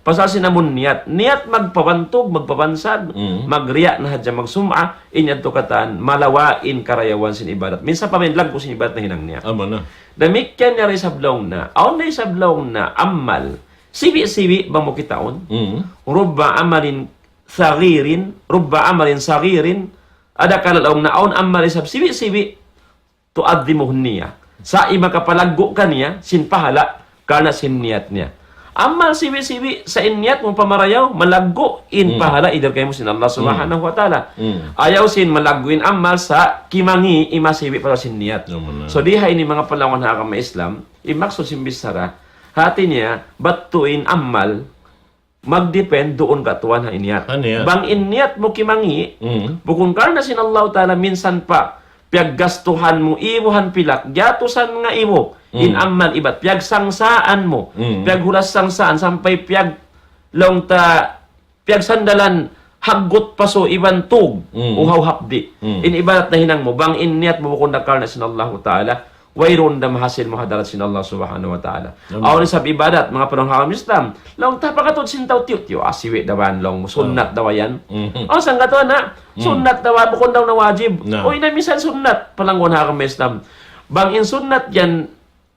Pasal sin amun niyat. Niyat magpabantug, magpabansag, magriya' na hadja, magsum'a, in yadtu katan, malawa' in karayawan sin ibadat. Minsan pa mayan laggu' sin ibadat nahinang niya. Amu na. Damikkiyan niya da isab laung niya. Awn da isab laung niya amal. Sibi'-sibi' bang mu kitaun. رب عمل صغير، رب عمل صغير. Adakala' laung niya awn amal isab sibi'-sibi'. تعظمه النية. Sa' in makapalaggu' kaniya, sin pahala', karna' sin niyat niya. Amal sibi'-sibi', sa' in niyat mu pamarayaw, malaggu' in pahala' idar kaymu sin Allah Subhanahu wa Ta'ala. Ayaw sin malaggu' in amal sa' kimangi' imasibi' pasal sin niyat. Amu na. So, di ha ini manga palangun ha agama Islam, in maksud sin bichara, Hati niya, bat tuud in amal, mag-depend duun katuan ha in niyat. Ha niyat. Bang in niyat mu kimangi', Mm. bukun karna' sin Allahu Ta'ala minsan pa, piyaggastuhan mu, ibuhan pilak, gatusan nga ibu, Mm. in amal ibat, piyagsangsaan mu, Mm. piyaghulas sangsaan, sampay piyag-, laung ta, piyagsandalan, haggut pasu' iban tug, Mm. uhaw hapdi'. Mm. In ibadat nahinang mu, bang in niyat mu bukun da karna' sin Allahu Ta'ala, wayruun da mahasil mu ha hadarat sin Allah Subhanahu wa Ta'ala. Amin. Awn isab ibadat, manga palangga' ha agama Islam. Laung ta pagkatud sin tau tiyu'-tiyu', ah, siwi' da ba yan, laung mu, sunnat Ah. da ba yan. Mhm. Aw, sanggato na, Hmm. sunnat da ba, bukun daw na wajib. Na. Uy, na minsan sunnat, palangga' ha agama Islam. Bang in sunnat yan,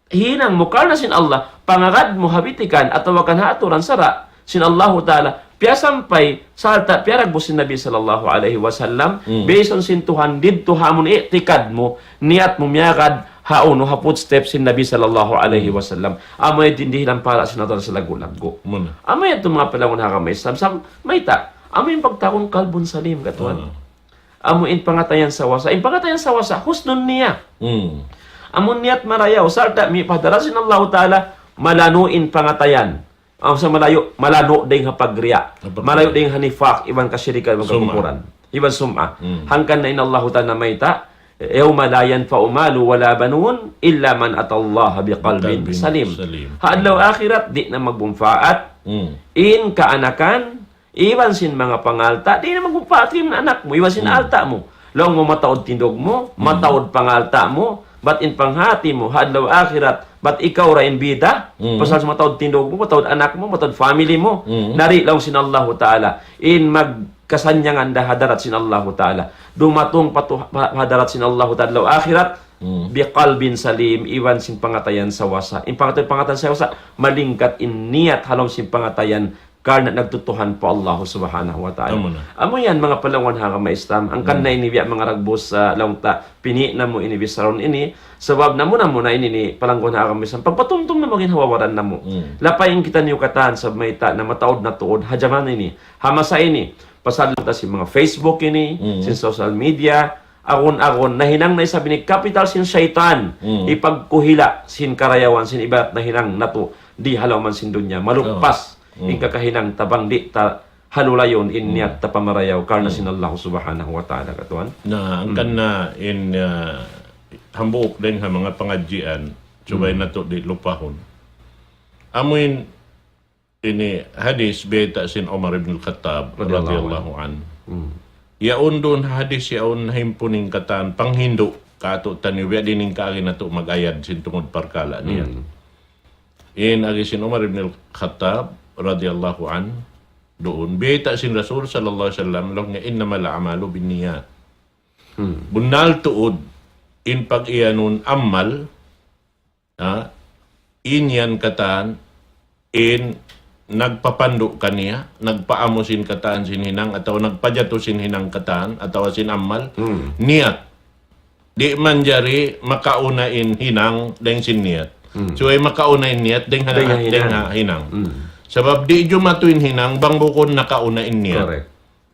hinang mu karna' sin Allah, pangagad mu ha bitikan, atawa kan ha aturan sara', sin Allahu Ta'ala, piyasampay, sarta' piyaragbus sin Nabi sallallahu alayhi wasallam, Hmm. bisan sin Tuhan didtu ha amun i'tikad mu, niyat mu miyagad, ha unu, ha footsteps sin Nabi sallallahu alayhi Hmm. wasallam. Amu yan in dihilan pahala' sin Allah Ta'ala salaggu'-laggu'. Muna. Amu yan tuud manga palangga' ha agama Islam. Sa' mayta', amu in pagtawagun qalbun salim, katuan. Ah. Amu in pangatayan sawasa. In pangatayan sawasa, husnun niyah. Hmm. Amu in niyat marayaw, sarta' mi pa hadarat sin Allahu Ta'ala, malanu' in pangatayan. Amu sa' malayu', malanu' dayng ha pagriya'. Ha pagriya'. Malayu' dayng ha nifaq, iban kashirikan, iban Sum'a. kakupuran. Iban sum'a. Hmm. Hangkan na in Allahu Ta'ala mayta', يوم لا ينفع مال ولا بنون إلا من أتى الله بقلب بقلب سليم. سليم. Ha adlaw akhirat, di' na magmunpaat. Hmm. In kaanakan, iban sin manga pangalta', di' na magmunpaat in anak mu, iban sin Hmm. alta' mu. Laung mu mataud tindug mu, Hmm. mataud pangalta' mu, bat in panghati mu, ha adlaw akhirat, bat ikaw ra in bida, Hmm. pasal sa mataud tindug mu, mataud anak mu, mataud family mu, Hmm. na di' laung sin Allahu Ta'ala, in magkasannyangan da ha hadarat sin Allahu Ta'ala. Dumatung pa tu-, pa, pa hadarat sin Allahu Ta'ala, adlaw akhirat, Hmm. بقلب سليم, iban sin pangatayan sawasa. In pangatayan, pangatayan sawasa, malingkat in niyat ha lawm sin pangatayan, karna' nagtutuhan pa Allah Subhanahu wa Ta'ala. Amu na. Amu yan, manga palangga' ha agama Islam. Hangkan Hmm. na ini biya' manga ragbus, ah, laung ta, pini' namu' ini bichara ini. Sabab namu'-namu' na ini, ini palangga' ha agama Islam. Pagpatumtum namu' in hawawaran namu'. Hmm. Lapay in kitaniyu katan, sabab mayta' na mataud na tuud ha jaman ini. Ha masa ini. Pasal laung ta sin manga Facebook ini, Hmm. sin social media, agun-agun, nahinang na isab ini kapital sin saytan, Hmm. hipagkuhila' sin karayawan, sin ibadat nahinang natu' di ha lawm sin dunya. Malupas Oh. Hmm. in kakahinang ta bang di' ta halulayun in Hmm. niyat ta pamarayaw karna' Hmm. sin Allah Subhanahu wa Ta'ala, katuan. Na, hangkan Hmm. na in, ah, hambuuk dayng ha manga pangadjian, subay Hmm. natu' di' lupahun. Amu in ini hadis bayta' sin Umar ibn al-Khattab Radiyallahu radiyallahu anhu. anhu. Hmm. Yaun duun hadis yaun nahimpun in katan panghindu' kātu'niyu biya' diin in kaagi natu' mag-ayad sin tungud parkala' niya. Hmm. In agi sin Umar ibn al-Khattab radiyallahu anhu duun, bayta' sin Rasul sallallahu alayhi wasallam, laung niya, إنما الأعمال بالنيات. Hmm. Bunnal tuud in pag-iyanun amal, ha, in yan katan, in nagpapandu' kaniya, nagpaamu sin katan sin hinang, atawa nagpajatu sin hinang katan, atawa sin amal, Hmm. niyat. Di' manjari makauna in hinang dayng sin niyat. Hmm. Subay makauna in niyat dayng ha, Dayng ha dayng hinang. ha hinang. Hmm. Sabab di' jumatu in hinang bang bukun nakauna in niyat. Correct.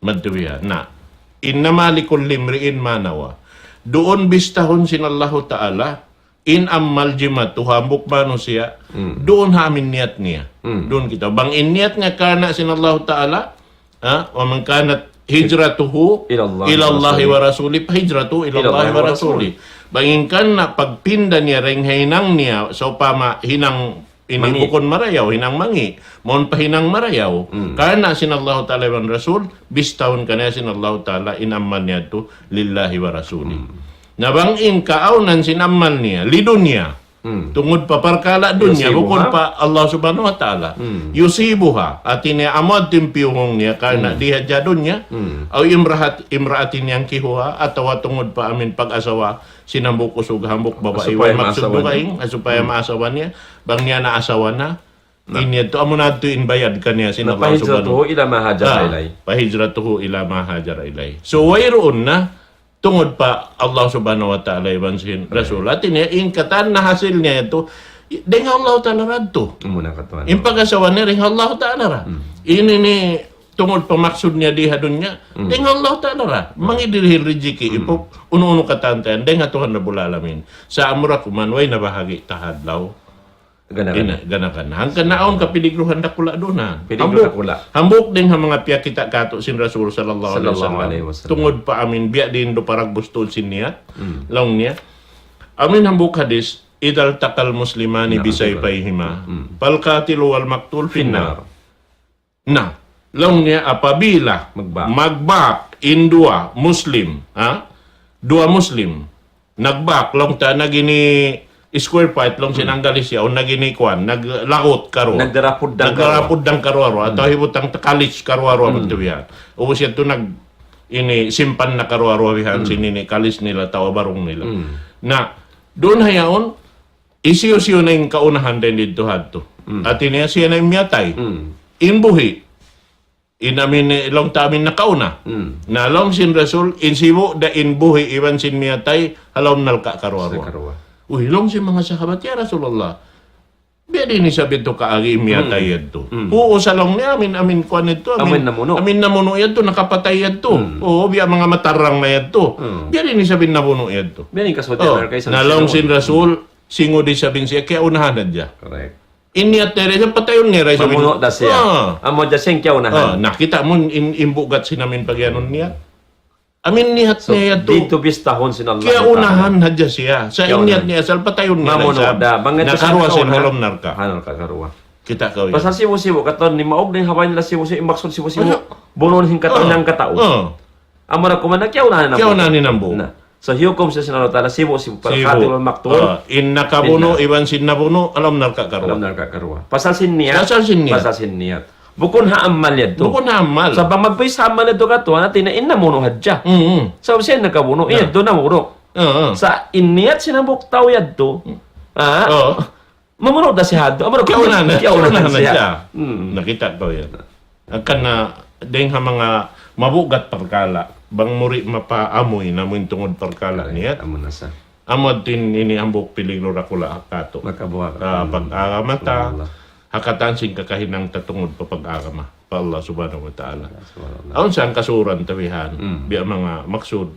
Madtu biya'. Na, إنما لكل امرئ ما نوى. Duun bistahun sin Allahu Ta'ala, in amal jimatu hambuuk manusiya', Hmm. duun ha amu in niyat niya. Hmm. Duun kita. Bang in niyat niya karna' sin Allahu Ta'ala, ha, ومن كانت هجرته إلى الله إلى الله ورسوله. ورسوله فهجرته إلى الله ورسوله. Bang in karna' pagpinda niya dayng ha hinang niya, sawpama hinang ini mangi'. Bukun marayaw, hinang mangi'. Mawn pa hinang marayaw. Hmm. Karna' sin Allahu Ta'ala iban Rasul, bistahun kaniya sin Allahu Ta'ala in amal niya yadtu لله ورسوله. Hmm. Na bang in kaawnan sin amal niya, لدنيا. Hmm. Tungud pa parkala' dunya, يصيبها. Bukun pa Allah Subhanahu wa Ta'ala. Hmm. يصيبها. Hati niya amu in piyuhung niya, karna' Hmm. di hadja dunya. Hmm. أو امرأة، امرأة ينكحها, atawa tungud pa amu in pag-asawa, sin hambuuk usug, hambuuk babai, supaya way maksud maasawa niya. Dugaing, supaya Hmm. maasawa niya, bang niya naasawa na, Na. in yadtu, amu na yadtu in bayad kaniya sin Na Allah Subhanahu فهجرته إلى ما هاجر Ah, إليه. فهجرته إلى ما هاجر إليه. So, wayruun na, tungud pa Allah Subhanahu wa Ta'ala iban sin Right. Rasul. Hati niya, in katan na hasil niya yadtu, dayng ha Allah Ta'ala ra yadtu. Amu na katuan. In pag-asawa niya, dayng ha Allah Ta'ala ra. Hmm. Ini ini, tungud pa maksud niya di ha dunya, Hmm. dayng ha Allah Ta'ala ra. Hmm. Mangi' dihil rijiki, Hmm. ipuk, unu-unu katan ta yan, dayng ha Tuhan Rabbul Alamin. Sa' amura kuman, way nabahagi' ta ha adlaw. Gana-gana. Ina, gana-gana. Hangkan na awn kapiligruhan dakula' duun, ha. Piligru dakula'. Hambuuk, hambuuk dayn ha manga piyakita' katu' sin Rasul sallallahu alayhi wasallam. Sallallahu alayhi wasallam. Tungud pa amin, biya' diin duun paragbus tuud sin niyat. Hmm. Laung niya. Amin hambuuk hadis, إذا التقى المسلمان Na'am. بسيفيهما Mm. فالقاتل والمقتول في النار. Na, laung niya apabila Magbak. magbak in duwa Muslim, ha? Duwa Muslim. Nagbak, laung ta nagini square fight, laung sin Hmm. Anggalis yaun, nagini kuwan, naglagot karuwa. Nagdarapud dang Nagdarapud dang karuwa-ruwa, atawa Hmm. hibutang ta kalis karuwa-ruwa Hmm. magtuwihan. Ubus yadtu nag-, ini simpan na karuwa-ruwa bihan Hmm. sin ini kalis nila, atawa barung nila. Hmm. Na, duun ha yaun, hisiyu-siyu na in kaunahan dayn didtu hadtu. Hmm. Hati niya siya na in miyatay. Hmm. In buhi'. In amin, laung ta amin nakauna. Hmm. Na laung sin Rasul, in sibu' da in buhi' iban sin miyatay, ha lawm narka' karuwa-ruwa. Sa karuwa. Uy, laung sin manga sahabat, "Ya Rasulullah, biya' diin isab yadtu kaagi in miyatay Hmm. yadtu?" Hmm. Uu, sa laung niya, amin, amin kuwan yadtu, amin, Amin namunu'. amin namunu' yadtu, nakapatay yadtu. Hmm. Oo, biya' manga matarrang na yadtu. Hmm. Biya' diin isab in nabunu' yadtu? Biya' diin kasulti Oh, narka' isab na laung sin sila. Rasul, singud isab in siya, kiyaunahan hadja. Correct. In niyat niya da isab, patayun niya da isab in Mamunu' da siya. Ah. Amu hadja siya in kiyaunahan. Ah, nakita' mu in, in bugat sin amin pagiyanun niyat. Amin niyat So, niya yadtu. didtu bistahun sin Allah Kiyaunahan Ta'ala. hadja siya. Sa' in Kiyaunahan. niyat niya asal patayun niya da Mamunu' isab. da. Bang yadtu Nakaruwa sin kauna, ha lawm narka'. ha narka' karuwa. Kita' kaw yan. Pasal sibu'-sibu', katan ni maug na in habay nila sibu'-sibu', in maksud sibu'-sibu'. Ano? Bunun sin katan Ah. yang katau. Ah. Amura kuman na kiyaunahan na Kiyaunahan ni nambu. Na. So, hiyukum sin Allah Ta'ala, sibu'-sibu', Sibu'. فالقاتل والمقتول Ah, in nakabunu' Inna. iban sin nabunu', ha lawm narka' karuwa. Ha lawm narka' karuwa. Pasal sin niyat. Pasal sin niyat. Pasal sin niyat. Bukun ha amal yadtu. Bukun ha amal. Sa' bang magpis ha amal yadtu katu', hati niya in namunu' hadja. Mm-mm. Sa' siya in nakabunu', Na. yadtu namunu'. Oo. Sa' in niyat sin hambuuk tau yadtu. Hmm. Ah. Oo. Mamunu' da siya hadtu. Amura kuman Kiyaunahan na, kiyaunahan kiyaunahan na siya. siya. Hmm. Nakita' kaw yan. Hangkan na, dayn ha manga mabugat parkala', bang mu di' mapaamuy na amu in tungud parkala' Correct. niyat. Amu na sa. Amu yadtu in ini hambuuk piligru dakula' katu'. Makabuhat. Ah, pag-agama ta, Subhanallah. ha katan sin kakahinang ta tungud pa pag-agama pa Allah Subhanahu wa Ta'ala. Subhanallah. Awn sa in kasuran tabihan, Mm. biya' manga maksud.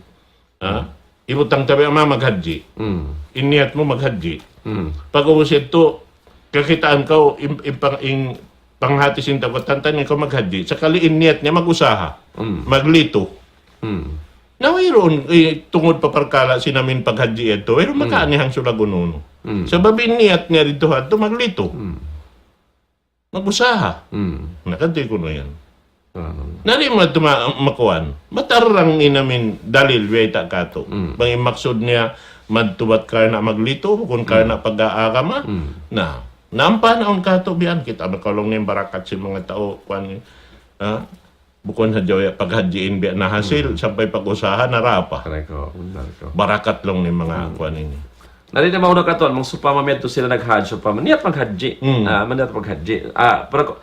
Ha? Mm. Ibutang tabi' ama maghajji. Mm. In niyat mu maghajji. Mm. Pag-ubus yadtu, kakitaan kaw, in, in pang-, in panghati sin tau katan, tantan ikaw maghajji. Sakali in niyat niya mag-usaha. Mm. Maglitu. Mm. Na wayruun, eh, tungud pa parkala' sin amin paghajji yadtu. Wayruun Mm. makaanihang sulagun unu. Mm. Sabab in niyat niya didtu hadtu maglitu. Mm. Mag-usaha. Mm. Na, kadtu kunu' yan. Ah. Na di' madtu ma-, makuan. Matarrang in amin dalil, biyayta' katu'. Mm. Bang in maksud niya, madtu bat karna' maglitu, bukun Mm. karna' pag-aagama. Mm. Na, nampa na un katu' biyan kita, makalung in barakat sin manga tau, kuan, ha? Bukun hadja waya' paghajjiin biya' na hasil, Mm. sampay pag-usaha na rapa. Correct, oh, bundar ko. Barakat laung in manga Mm. kuan ini. Na di' na mauna katu', bang sawpama miyadtu sila naghajji, sawpama niyat maghajji. Mm. Ah, maniyat maghajji. Ah, para ku-,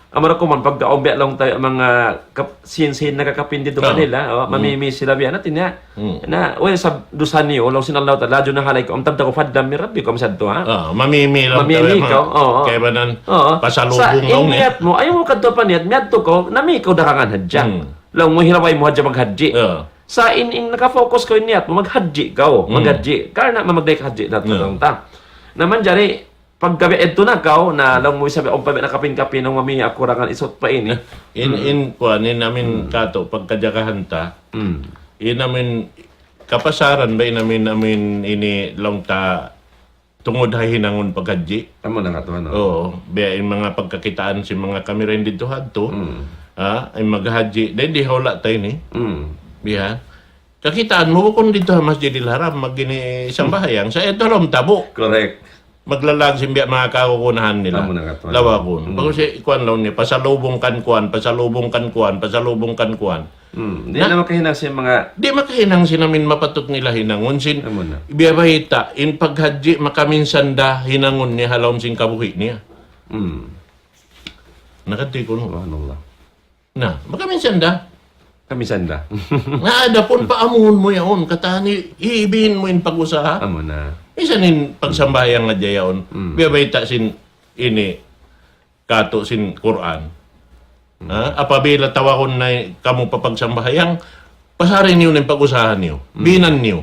amura kuman, pagka umbiya' laung ta manga kap-, sin-sin nakakapin didtu Ah. kanila, oh, Mm. mamimi sila biya' na, hati niya. Mm. Na, way sab dusa niyu, laung sin Allah Ta'ala, لا جناح عليكم أن تبتغوا فضلا من ربكم, sadtu, ha? Ah, mamimi laung Mamimi tayo, kaw, ma-, oo. kaibanan, Oo. pasalubung Sa' laung in niya. niyat mu, ayaw mu kadtu pa niyat, miyadtu kaw, nami kaw dagangan hadja. Mm. Laung mu hilaway mu hadja maghajji. Ah. Sa' in, in nakafocus kaw in niyat mu, maghajji kaw, Mm. maghajji. Karna' mamagday ka hajji na Yeah. tarrang ta. Na manjari, pagka biya' yadtu na kaw, na laung mu isab, umpama nakapin-kapin, laung mami, aku dagangan isut pa ini. In, Mm. in, kuan, in amin Mm. katu', pagkajagahan ta. Mm. In amin, kapasaran ba in amin, amin ini laung ta tungud ha hinangun paghajji? Amu na katu', no? Oo, biya' in manga pagkakitaan sin manga kami dayn didtu hadtu. Mm. Ha, in maghajji, dayn di ha hula' ta ini. Mm. Biya'. Kakitaan mu, bukun didtu ha Masjidil Haram, magini sambahayang. Sa' yadtu ha lawm tabu'. Correct. Maglalag sin biya' manga kagunahan nila. Amu na katu'. Lawagun. Mm. Bagus si kuan laung niya, pasalubung kan kuan, pasalubung kan kuan, pasalubung kan kuan. Mm. Di' Na? na makahinang sin manga Di' makahinang sin amin mapatut nila hinangun sin Amu na. biya' bayta', in paghajji makaminsan da hinangun niya ha lawm sin kabuhi' niya. Mm. Na, kadtu kunu'. Subhanallah. Na, makaminsan da. Kaminsan da. Na, adapun paamuhun mu yaun, katan ini, hibihin mu in pag-usaha. Amu na. Minsan in pagsambahayang hadja yaun. Mm. Biya' bayta' sin ini, katu' sin Qur'an. Mm. Ha? Apabila tawagun na kamu pa pagsambahayang, pasari niyu na in pag-usaha niyu. Mm. Binan niyu.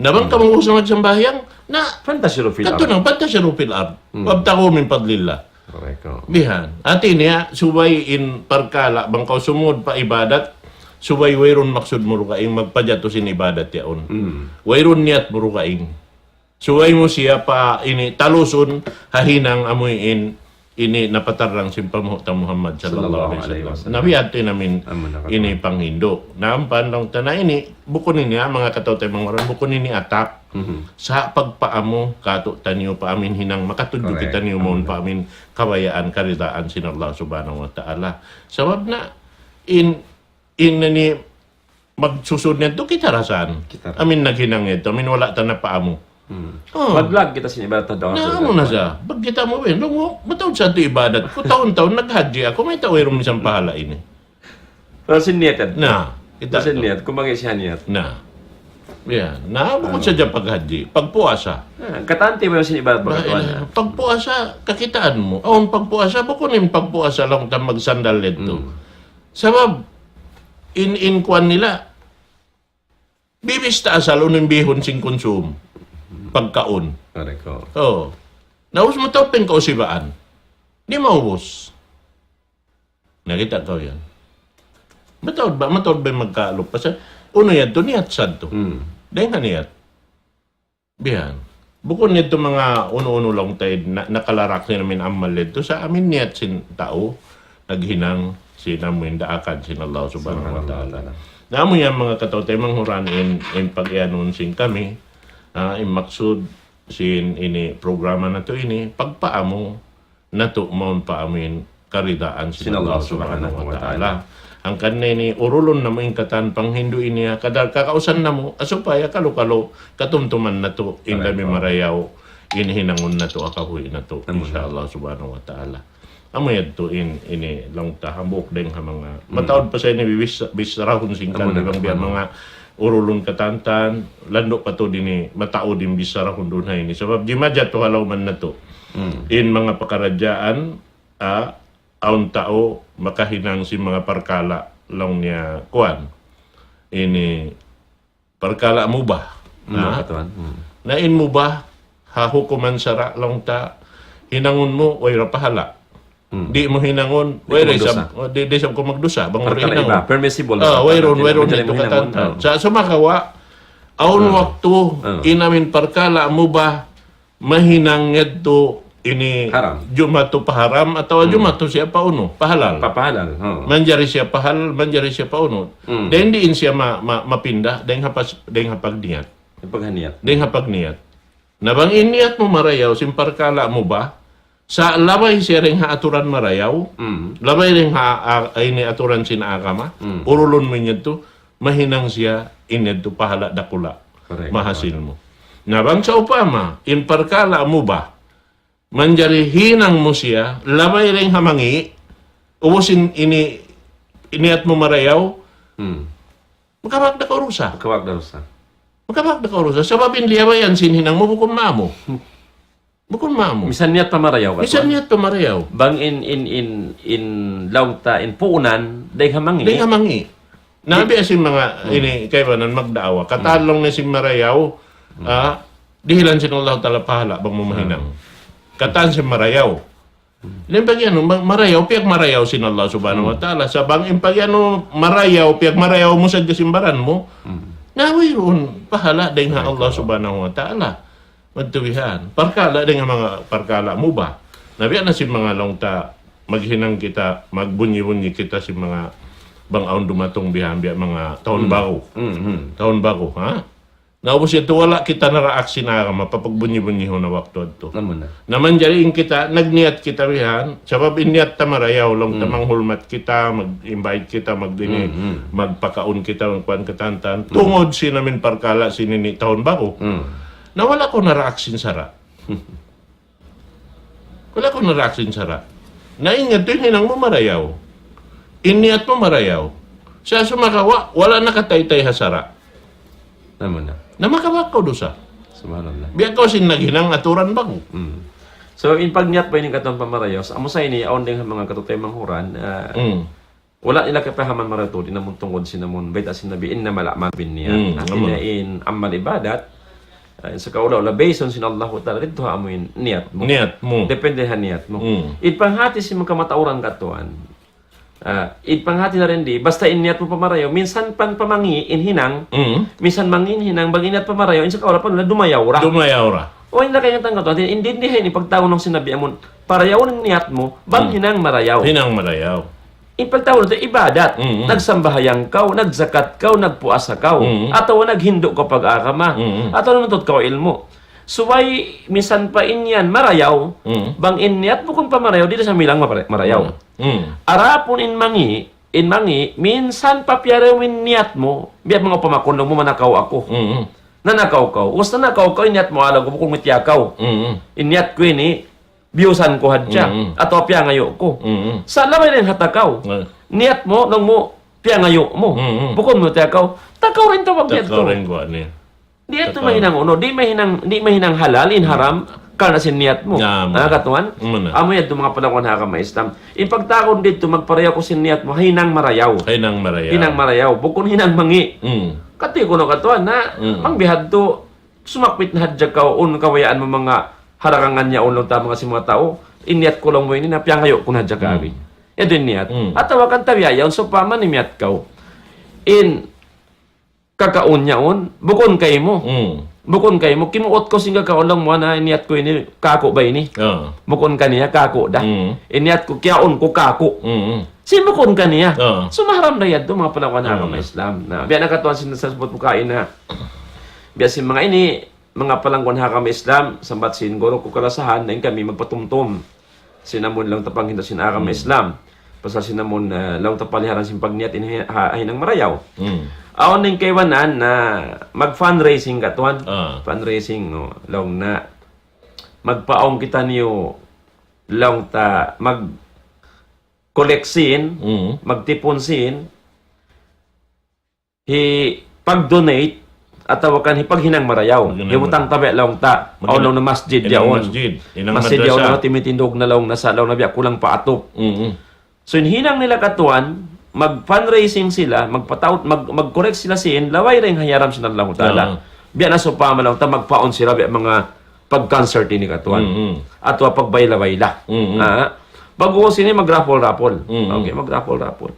Na bang kamu ubus na magsambahayang, na, فانتشروا في الأرض. Kadtu na, فانتشروا في الأرض. وابتغوا من فضل الله. Correct, oh. Bihan. Hati niya, subay in parkala', bang kaw sumud pa ibadat, subay wayruun maksud mu dugaing magpajatu sin ibadat yaun. Mm. Wayruun niyat mu dugaing. Subay mu siya pa ini talusun, ha hinang amuin ini napatarrang sin panghu' ta Muhammad sallallahu alayhi wasallam. Nabi hati namin ini panghindu'. Na ampa laung ta na ini, bukun ini, ha, manga kataw-taymanghuran, bukun ini attack. Mhm. Sa' pagpaamu, katu' taniyu pa amin hinang, makatudju kitaniyu mawn pa amin kabayaan, karidaan sin Allah subhanahu wa ta'ala. Sabab na, in, in ini, magsusud niya tu kita rasan. Kita. Amin naghinang niya tu, amin wala' ta napaamu. Hmm. Oh. Maglag kita sin ibadat daw. Na, amu na sa. Pag kita mu, ben, dungu, mataud sa tu ibadat. Ku tahun-tahun naghajji aku, mayta' wayruun misan pahala' ini. Pero sin niyat yan. Na, kita sin niyat, kumangi' siya niyat. Na. Ya, na, bukun sadja paghajji, pagpuasa. Ah, katanti ba sin ibadat pagkatuan na? Pagpuasa, kakitaan mu. Awn pagpuasa, bukun in pagpuasa laung ta magsandal didtu. Hmm. Sabab, in, in kuwan nila, bibista asal unu in bihun sin kunsum. Pagkaun. Correct, oh. Oh. Na ubus mu tau pagkausibaan. Di' maubus. Nakita' kaw yan. Mataud ba, mataud ba in magkalup? Pasal, unu yan tu, niyat sad tu. Hmm. Dayn ha niyat. Bihan. Bukun niya tu manga unu-unu laung ta, na, nakalarak sin amin amal niya tu sa' amin niyat sin tau, naghinang sin amin daakan sin Allah subhanahu wa ta'ala. Subhanahu wa ta'ala. Na amu yan manga kataw-taymanghuran in, in pag-iyanun sin kami, ah, in maksud sin ini programa natu' ini, pagpaamu natu' mawn pa amin karidaan sin Allah subhanahu wa ta'ala. Hangkan na ini urulun namu' in katan panghindu' ini, ha, kadar kakausan namu', ha, supaya kalu-kalu katumtuman natu', in dami marayaw, in hinangun natu', ha kabuhi' natu', insya Allah subhanahu wa ta'ala. Amu yadtu in, ini laung ta hambuuk dayn ha manga, mataud pa sa ini bibis-, bisarahun sin kami bang biya' manga urulun katantan, landu' pa tuud ini mataud in bisarahun duun ha ini. Sabab jimajatu ha lawm natu'. Hmm. In manga pakaradjaan, ah, awn tau makahinang sin manga parkala' laung niya kuwan. Ini parkala' mubah. Na, na in mubah, ha hukuman sara' laung ta, hinangun mu, way ra pahala'. Hmm. Di' mu hinangun, way ra isab, di', di' isab kaw magdusa. Bang way ra hinangun. Permissible. Ah, wayruun, wayruun itu katantan. Sa' sumagawa', awn waktu, in amin parkala' mubah, mahinang yadtu ini jumatu pa haram atawa jumatu siya pa unu, pa halal. Manjari siya pa halal, manjari siya pa unu. Dayn diin siya ma-, ma-, mapinda, dayn ha pas-, dayn ha pagniyat. Dayn ha pagniyat. Na bang in niyat mu marayaw, sin parkala' mubah, sa' labay siya dayn ha aturan marayaw, labay dayn ha, a-, ini aturan sin agama, urulun mu in yadtu, mahinang siya in yadtu pahala' dakula'. Correct. Mahasil mu. Na bang sawpama, in parkala' mubah, manjari hinang mu siya, labay dayn ha mangi', ubus in, ini, niyat mu marayaw, makabak da kaw dusa. Makabak da kaw dusa. Makabak da kaw dusa. Sabab in liyabayan sin hinang mu bukun maamu. Bukun maamu. Misan niyat pa marayaw, katuan. Misan niyat pa marayaw. Bang in, in, in, in laung ta, in puunan, dayn ha mangi'. Dayn ha mangi'. Na biya' sin manga ini kaibanan magdaawa. Katan laung niya sin marayaw, ah, dihilan sin Allah Ta'ala pahala' bang mu mahinang. Katan sin marayaw. Na in pag-anu, ma-, marayaw, piyagmarayaw sin Allah Subhanahu wa Ta'ala. Sa' bang in pag-anu, marayaw, piyagmarayaw mu sadja sin baran mu, na wayruun pahala' dayn ha Allah Subhanahu wa Ta'ala. Magtubihan. Parkala' dayn ha manga parkala' mubah. Na biya' na sin manga laung ta, maghinang kita, magbunyi-bunyi kita sin manga bang awn dumatung bihan, biya' manga tahun baru. Tahun baru, ha? Na ubus yadtu wala' kita naraak sin agama, papagbunyi-bunyihun na waktu yadtu. Na manjari in kita, nagniyat kita bihan, sabab in niyat ta marayaw, laung ta manghulmat kita, mag-invite kita, mag-ini, magpakaun kita, magkuan katantan. Tungud sin amin parkala' sin ini tahun baru. Na wala' kaw naraak sin sara'. Wala' kaw naraak sin sara'. Na in yadtu in hinang mu marayaw. In niyat mu marayaw. Sa' sumagawa', wala' nakataytay ha sara'. Na makabak kaw dusa. Subhanallah. Biya' kaw sin naghinang aturan baru. So, in pagniyat pa ini katan pamarayaw, sa' amu sa ini, awn dayn ha manga kataw-taymanghuran, ah, wala' nila kapahaman marayaw tuud, in amun tungud sin amun bayta' sin Nabi, إنما الأعمال بالنيات. Hati niya in amal ibadat, Ay, sa' kaula-ula, based on sin Allahu Ta'ala, didtu ha amu in niyat mu. Niyat mu. Depende ha niyat mu. Mm. In panghati sin manga kamatauran katuan. Ah, in panghati na rin di, basta in niyat mu pa marayaw, minsan pa in mangi' in hinang, Mm. minsan mangi' in hinang, bang in niyat pa marayaw, in sa' kaula pa nila dumayaw ra. Dumayaw ra. O, in na kaingatan katuan, in di, di, in pagtawagun sin Nabi amun, parayawun in niyat mu, bang Mm. hinang marayaw. Hinang marayaw. In pagtawagun natu' ibadat. Mm. Nagsambahayang kaw, nagzakat kaw, nagpuasa kaw. Mm. Atawa naghindu' kaw pag-agama. Mm. Atawa nanuntud kaw ilmu'. Subay minsan pa in yan marayaw. Mm. Bang in niyat bukun pa marayaw, di' da sa' bilang mapare-, marayaw. Mm. Mm. Adapun in mangi', in mangi', minsan pa piyarayaw in niyat mu, biya' manga upama kunu' mu manakaw aku. Mm. Nanakaw kaw. Ubus nanakaw kaw, in niyat mu alam ku bukun mu tiyakaw. Mm. In niyat ku ini, biyusan ku hadja, Mm. atawa piyangayu' ku. Mm. Sa' labay dayn ha takaw. Mm. Niyat mu, laung mu, piyangayu' mu. Mm. Bukun mu tiyakaw. Takaw da in tawag niya Takaw tu. rin ku ani. Di' yadtu Takaw. mahinang unu, di' mahinang, di' mahinang halal, in Mm. haram, karna' sin niyat mu. Naam. Ah, katuan? Mm, na. Amu yadtu manga panagnaan ha agama Islam. In pagtawagun didtu, magparayaw kaw sin niyat mu, hinang marayaw. Hinang marayaw. Hinang marayaw. Bukun hinang mangi'. Mm. Kati' kunu' katuan na, Mm. bang bihadtu, sumakpit na hadja kaw, unu kabayaan mu manga harakangan niya, unu ta manga sin manga tau, in niyat ku laung mu ini na piyangayu' ku na hadja Mm. kari. Yadtu in niyat. Mm. Atawa kan tabiya' yaun, sawpama nimiyat kaw. In kakaun yaun, bukun kaymu. Mm. Bukun kaymu, kimuut kaw sin kakaun laung mu na, in niyat ku ini, kāku' ba ini? Ah. Bukun kaniya, kāku' da. Mm. In niyat ku, kiyaun ku kāku'. Mm. Sin bukun kaniya. Ah. Sumaharam da yadtu, manga panagnaan ha agama Mm. Islam. Na, biya' na katuan sin nasabbut mu kaina. Biya' sin manga ini, manga panagnaan ha agama Islam, sambat sin guru ku kalasahan, dayn kami magpatumtum. Sin amun laung ta panghindu' sin agama Hmm. Islam. Pasal sin amun, ah, laung ta paliharan sin pagniyat in hi-, ha-, hinang marayaw. Hmm. Awn in kaibanan na mag-fundraising katuan. Ah. Fundraising, no. Laung na, magpaawn kitaniyu, laung ta, mag-collect sin, Hmm. magtipun sin, hipag-donate atawa kan hipaghinang marayaw. Hipaghinang marayaw. Hibutang ta biya' laung ta. Mag-, awn laung na masjid hinang yaun. Masjid. Hinang masjid madrasa. Yaun na timitindug na laung na sa' laung na biya' kulang pa atup. Mm-mm. So, in hinang nila katuan, mag-fundraising sila, magpataud, mag-, mag-correct sila sin, labay dayn ha hiyaram sin Allahu Ta'ala. Oo. Biya' na sawpama laung ta, magpaawn sila, biya' manga pag-concert ini katuan. Mm-mm. Atawa pagbayla-bayla. Mm-mm. Ah, pag-ubus ini, mag-raffle-raffle. Mm-mm. Okay, mag-raffle-raffle.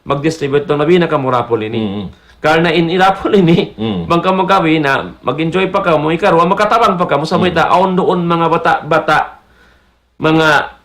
Mag-distribute laung na biya' na kamu raffle ini. Mm. Karna' in i-raffle ini, Mm. bang kamu kawina, mag-enjoy pa kamu, ikaruwa, makatabang pa kamu, sa' Mm. mayta', awn duun manga bata'-bata', manga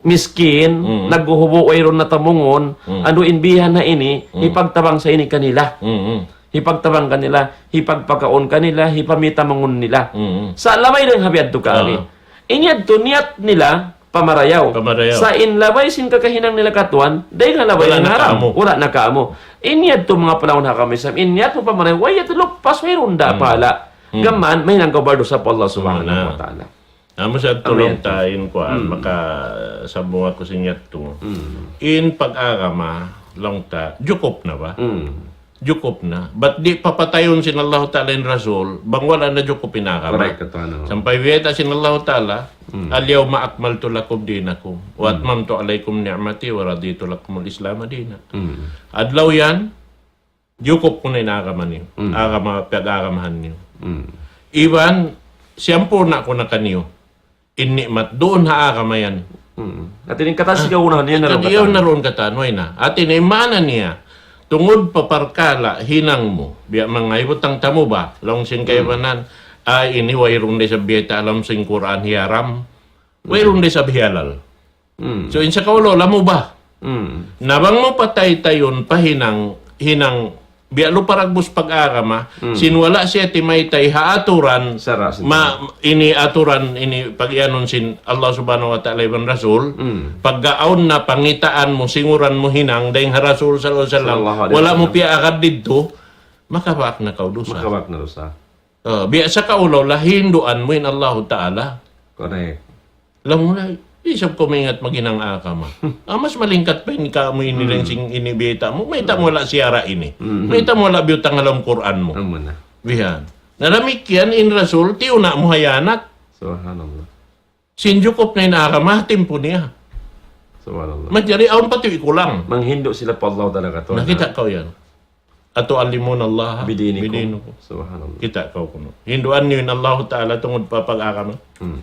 miskin, Mm. naghuhubu', wayruun na tamungun, Mm. andu' in bihan na ini, Mm. hipagtabang sa ini kanila. Mm. Hipagtabang kanila, hipagpakaun kanila, hipamitamungun nila. Mm. Sa' labay dayn ha biya' yadtu kari. Ah. In yadtu niyat nila, pamarayaw. Pamarayaw. Sa' in labay sin kakahinang nila katuan, dayn ha labay Wala' na haram. Kaamu. Wala' na kaamu. In yadtu manga panagnaan ha agama Islam, in yadtu pamarayaw, way yadtu luppas, wayruun da Hmm. pahala. Hmm. Gam mayan, mahinang kaw bardusa pa Allah Subhanahu Wala'. Wa Ta'ala. Amu sa Amu tulung yadtu. Tain kuan, Hmm. makasambung aku sin yadtu. Hmm. In pag-agama, laung ta, jukup na ba? Hmm. Jukup na. Bat di' papatayun sin Allahu Ta'ala in Rasul, bang wala' na jukup in agama. Correct, katuan, no? Sampay biyayta' sin Allahu Ta'ala, Mm. "Al-yawma akmaltu lakum dinakum, wa Mm. atmamtu alaykum ni'mati, wa raditu lakumul Islama dina." Mm. Adlaw yan, jukup ku na in agama niyu. Mm. Agama, piyag-agamahan niyu. Mm. Iban, siyampurna' ku na kaniyu in ni'mat duun ha agama yan. Hmm. Hati niya katan sin Ah, kaunahan niya na laung katan. Yaun na duun katan, way na. Hati niya, maana niya, tungud pa parkala' hinang mu, biya' manga hibutang ta mu ba, laung sin Hmm. kaibanan, ah, ini wayruun da isab biyayta' ha lawm sin Qur'an hiyaram, wayruun da isab hiyalal. Hmm. So, in sa kaulu, laung mu ba? Hmm. Na bang mu pataytayun pa hinang, hinang biya' lupa ragbus pag-agama, Hmm. sin wala' siya timaytay ha aturan, Sara' sin ma-, ini aturan, ini pag-iyanun sin Allah Subhanahu wa Ta'ala iban Rasul, Hmm. pagka awn na pangitaan mu, singuran mu hinang, dayn ha Rasul sallallahu alayhi wasallam, Sallallahu alayhi wala' mu wasallam. Piyaagad didtu, makabaak na kaw dusa. Makabaak na dusa. Ah, biya' sa kaulu, hinduan mu in Allahu Ta'ala. Correct. Laung mu na, di' isab kaw maingat maghinang agama. Ah, mas malingkat pa in kamu ini Hmm. dayn sin ini biyayta' mu. Mayta' mu wala' siyara ini. Hmm. Mayta' mu wala' biyutang ha lawm Qur'an mu. Amu na. Bihan. Na damikkiyan in Rasul, tiyuna' mu hiyanat. Subhanallah. Sin jukup na in agama, timpu niya. Subhanallah. Manjari awn pa tuud kulang. Manghindu' sila pa Allah Ta'ala katuan. Nakita' kaw yan. أتعلمون الله بدينكم. بدينكم. Subhanallah. Kita' kaw kunu'. Hinduan niyu in Allahu Ta'ala tungud pa pag-agama. Hmm.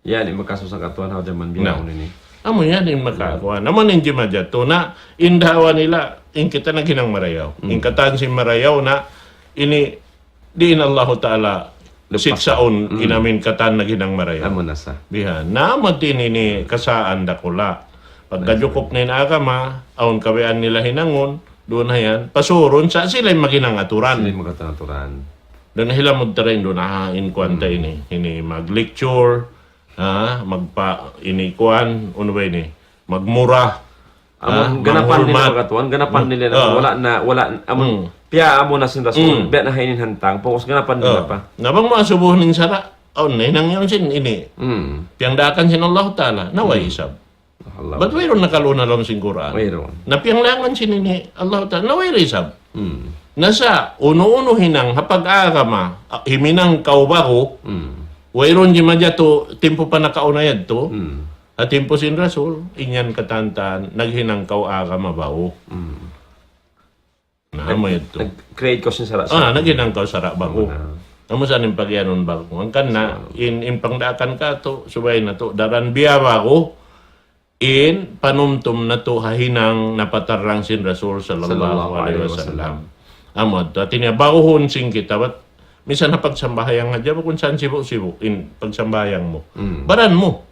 Yan, in makasusa katuan ha jaman bihaun ini. Amu yan in makakuan. Amu in jimajatu na, in daawa nila, in kita naghinang marayaw. Hmm. In katan sin marayaw na, ini, di' in Allahu Ta'ala sitsaun, hmm, in amin katan naghinang marayaw. Amu na sa. Bihan. Na, amu in ini kasaan dakula'. Pagka jukup na in agama, awn kabayaan nila hinangun, duun na yan. Pasurun sa' sila in maghinang aturan. Sila in maghinang aturan. Duun na hilamud tarain duun, ah, in kuan ta ini. Ini mag-lecture, ah, magpa-, ini kuan, unu ba ini? Magmura. Amun ganapan nila, manghulmat. Ganapan nila na wala' na, wala', amun, piya amu na sin Rasul, biya' na ha ini in hantang, pag'ubus ganapan nila pa. Na bang mu asubuhun in sara', awn na hinang yaun sin ini. Hmm. Piyangdaakan sin Allah Ta'ala, na way isab. Allah. Bat wayruun nakauna ha lawm sin Qur'an. Wayruun. Na piyanglangan sin ini, Allah Ta'ala, na way isab. Hmm. Na sa', unu-unu hinang, ha pag-agama, ah, himinang kaw ba'gu, hmm, wayruun jimajatu, timpu pa nakauna yadtu, hmm, ha timpu sin Rasul, in yan katan-katan, naghinang kaw agama ba'gu. Hmm. Na, amu yadtu. Nag-, nag-create kaw sin sara'. Ah, naghinang kaw sara' ba'gu. Amu na. Amu sa in pagiyanun ba'gu. Hangkan na, in, in pangdaakan katu', subay natu', daran biya' ba'gu, in panumtum natu' ha hinang napatarrang sin Rasul sallallahu alayhi wasallam. Amu yadtu. Hati niya, ba'guhun sin kita, bat, misan ha pagsambahayang hadja, bukun saan sibu'-sibu', in pagsambahayang mu. Hmm. Baran mu.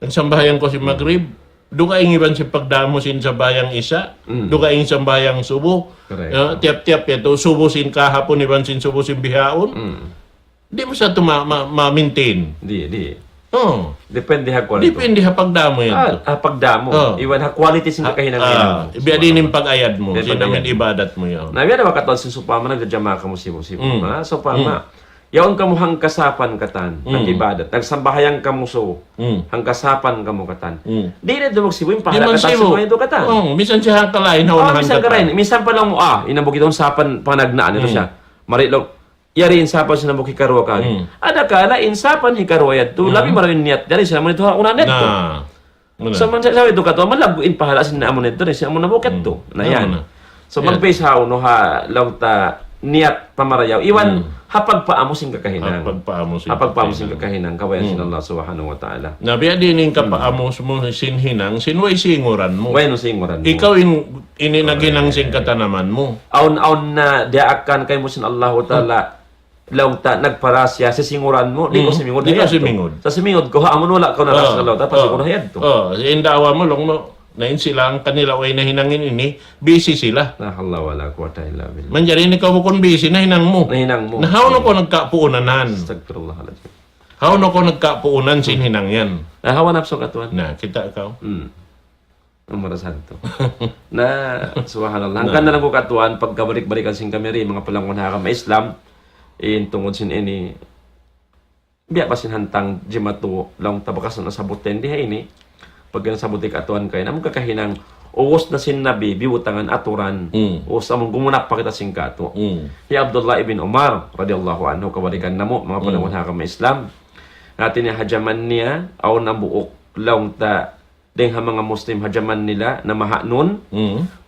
Nagsambahayang kaw sin Magrib, dugaing iban sin pagdamu sin sambahayang Isa, dugaing sambahayang Subu, correct, ah, tiyap-tiyap yadtu, Subu sin kahapun iban sin Subu sin bihaun. Mm. Di' mu sa tu ma-, ma-, ma-maintain. Di', di'. Oh. Depende ha quality. Depende ha pagdamu yadtu. Ah, ah, pagdamu. Oh. Iban ha quality sin kakahinang mu. Biya' diin in pag-ayad mu, sin amin ibadat mu yan. Na, biya' da ba katan sin sawpama nagjajamaa kamu sibu'-sibu'. Mm. Ha, sawpama. Mm. Yaun kamu hangkasapan katan, nag-ibadat. Nagsambahayang kamu subu', hangkasapan kamu katan. Mm. Di' na dumuk sibu' in pahala katan, sibu' itu katan. Oh, misan siya kalain, ha unahan katan. Misan pa laung mu, ah, in hambuuk itu sapan panagnaan itu siya. Mari laung, yari in sapan sin hambuuk hikaruwa kagi. Mm. Adakala in sapan hikaruwa yadtu, labi marayaw in niyat, yari siya mari itu ha unahan yadtu. Na. Muna. So, man sa, sa itu katu', malaggu' in pahala sin amu na yadtu, sin amu na hambuuk yadtu. Na yan. Amu na. So, yan. Magbase ha unu ha, laung ta, niyat pamarayaw. Iban, ha pagpaamu sin kakahinang. Ha pagpaamu sin kakahinang. Ha pagpaamu sin kakahinang, kabayaan sin Allah Subhanahu wa Ta'ala. Na, biya' diin in kapaamu mu sin hinang, sin way singuran mu. Way nu singuran mu. Ikaw in, ini naghinang sin katanaman mu. Awn, awn na, diyaakan kaymu sin Allahu Ta'ala. Laung ta, nagpara siya, sisinguran mu, di' kaw simingud. Di' kaw simingud. Sa' simingud kaw, ha amun wala' kaw narasa laung ta, pasiguro ha yadtu. Oh, in daawa mu, laung mu, na in sila, in kanila, way nahinang ini, busy sila. La hawla wala quwwata illa billah. Manjari in ikaw bukun busy, nahinang mu. Nahinang mu. Na hawnu kaw nagkapuunanan? Astagfirullahaladzim. Hawnu kaw nagkapuunan sin hinang yan? Na, hawa napsu katuan. Na, kita' kaw. Hmm. Umrah santu. Na, subhanallah. Na. Hangkan na lang ku katuan, pagkabalik-balikan sin kami ri, manga palangga' ha agama Islam, in tungud sin ini, biya' pa sin hantang jimatu, laung ta bakas na nasabbut ta di ha ini, pag nasabbut di katuan kaina, amun kakahinang, ubus na sin Nabi, biyutangan aturan, hmm, ubus amun gumunap pa kita sin katu'. Hmm. Hi Abdullah ibn Umar, radiyallahu anhu, kabalikan namu', manga palangga' ha agama Islam. Hati niya ha jaman niya, awn hambuuk, laung ta, dayng ha manga Muslim ha jaman nila namahanun,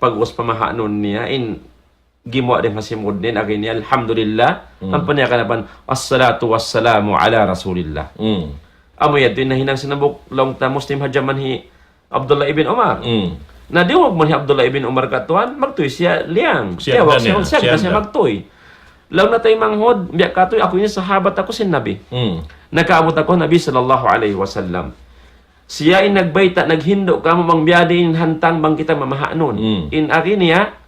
pag'ubus pamahanun niya in gimuwa' dayng ha simud niya in agi niya, alhamdulillah, ampa niya kanapan, "Assalatu wassalamu ala Rasulillah." Amu yadtu in nahinang sin hambuuk laung ta Muslim ha jaman hi Abdullah ibn Umar. Na diyungug man hi Abdullah ibn Umar katuan, magtuy siya liyang. Siya, siya, siya magtuy. Laung niya, taymanghud, biya' katu' aku ini sahabat aku sin Nabi. Nakaabut aku Nabi sallallahu alayhi wasallam. Siya in nagbayta', naghindu' kamu bang biya' diin in hantang bang kita mamahanun. Mm. In agi niya,